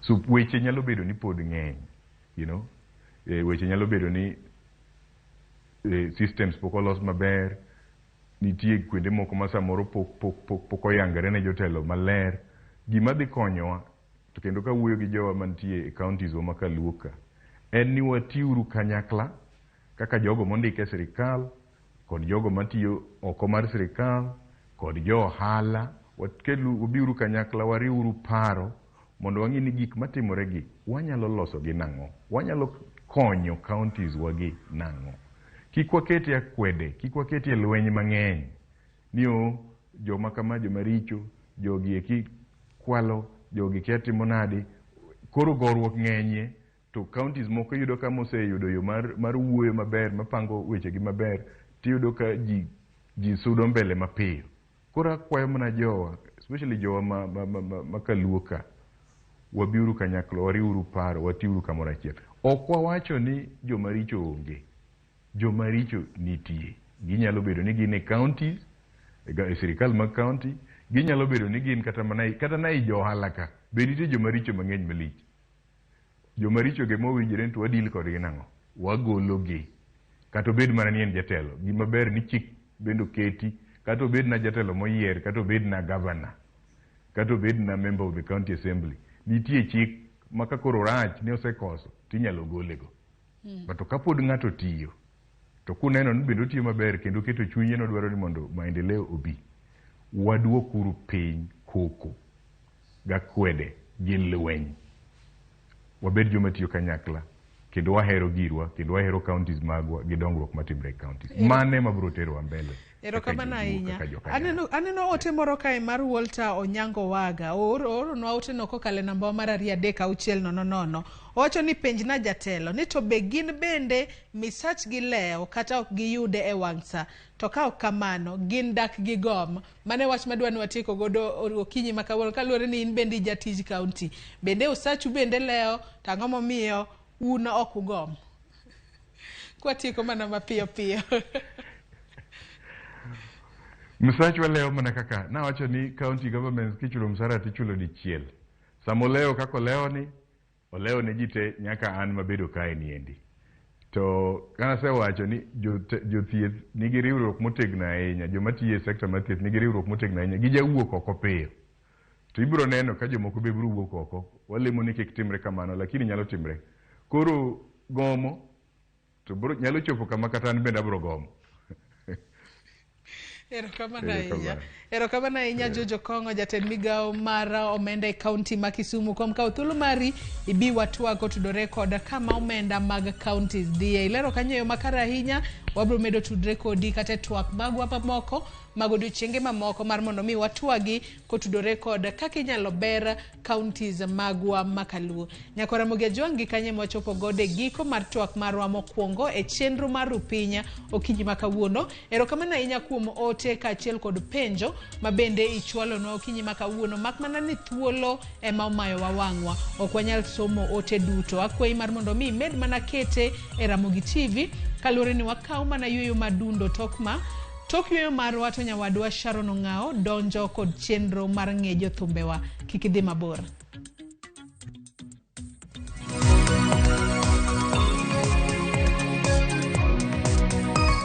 So weche nyalo bedo ni pod ng'eny. Weche nyalo bedo ni systems pok olos maber, nitie kuonde moko ma samoro pok oyangore ne jotelo maler. Gima dhi konyowa, to kendo kawuoyo gi jowa mantie e counties wa ma kaluo ka, en ni watiuru kanyakla kaka jogo mondik e sirikal kod jogo matiyo oko mar sirikal kod jo ohala. Wabiuru kanyakla, wariwuru paro mondo wang'i ni gik matimore gi wanyalo loso gi nang'o, wanyalo konyo counties wa gi nang'o. Kik waketie akwede, kik waketie lweny mang'eny ni o joma kama, joma richo, jogi eki kwalo, jogi kia timo nade. Koro goruok ng'enyie to counties moko iyudo ka moseyudo yo mar wuoyo maber, mapango wechegi maber, tiyudo ka ji sudo mbele mapiyo. Koro akwayo mana jowa, especially jowa ma kaluo ka, wabiuru kanyakla, wariwuru paro, watiuru kamoro achiel. Ok wawacho ni joma richo onge. Joma richo nitie. Ginyalo bedo ni gin e counties, e sirikal mag county, ginyalo bedo ni gin kata mana kata na i jo ohala ka be nitie joma richo mang'eny malich. Joma richo gi mowinjore ni to wadil kodgi nang'o? Wagologi. Kata obed mana ni en jatelo. Gima ber ni chik bende oketi, kata obed na jatelo moyier, kata obed na governor, kata obed na member of the county assembly. Nitie chik ma ka koro rach ni osekoso tinyalo gole go. But to kapod ng'ato tiyo, to kuneno ni bende otiyo maber kendo oketo chunye nodwaro ni mondo maendeleo obi, waduokuru piny koko gakwede gi lweny. Wabed joma tiyo kanyakla. Kendo wahero girwa, kendo wahero counties magwa gi dongruok matimre e counties. Mano ema biro terowa mbele. Erokamano kaka joluo, ahinya. kaka jokanyala. Aneno ote moro kae mar Walter Onyango Waga. Ooronwa oteno kokalo e namba wa mar 23600. Owacho ni penjna jatelo ni to be gin bende misachgi lew kata ok giyude e wang' sa. To ka ok kamano, gin dak gi gom. Mano e wach madwa ni watieko godo okinyi ma kawuono kaluwore ni in bende ijatij county. Bende osachu bende lewo to ang'o momiyo un ok ugom? Kwatieko mana mapiyo piyo. Msachwa lewo mana kaka nawacho ni county governments kichulo msara tichulo dichiel. Sama olewo kaka olewo ni, olewo ne ji te nyaka an mabedo kae niendi. To kanasewacho ni jothieth nigi riwruok motegno ahinya, joma tiyo e sekta mar thieth nigi riwruok motegno ahinya, gijawuok oko piyo. To ibiro neno ka jomoko be biro wuok oko. Walemo ni kik timre kamano, lakini nyalo timre. Koro gomo to biro, nyalo chopo kama kata an bende abiro gomo. Erokamano ahinya. Erokamano. Erokamano ahinya George Okong'o, jatend migawo mar omenda e kaunti ma Kisumu kuom kawo thuolo mari ibi watwag kotudore kod kama omenda mag counties dhiye. Ilero kanyo e yo makare ahinya, wabiro medo tudre kodi kata e twak magwa mamoko mag odiochienge mamoko mar mondo mi watwagi kotudore kod kaka inyalo ber counties magwa makaluo. Nyakwa Ramogi Ajwang' gi kanye mwachopo godo e giko mar twak marwa mokwongo e chenro mar Rupinya okinyi ma kawuono. Erokamano ahinya kuom ote kaachiel kod penjo ma bende ichwalonwa okinyi ma kawuono, mak mana ni thuolo ema omayowa wang'wa. Ok wanyal somo ote duto. Akwayi mar mondo mi imed mana kete e Ramogi TV kaluwore ni wakaw mana yueyo madundo tok ma tok yueyo marwa to nyawadwa Sharon Ong'ao donjo kod chenro mar ng'e jothumbewa. Kik idhi mabor.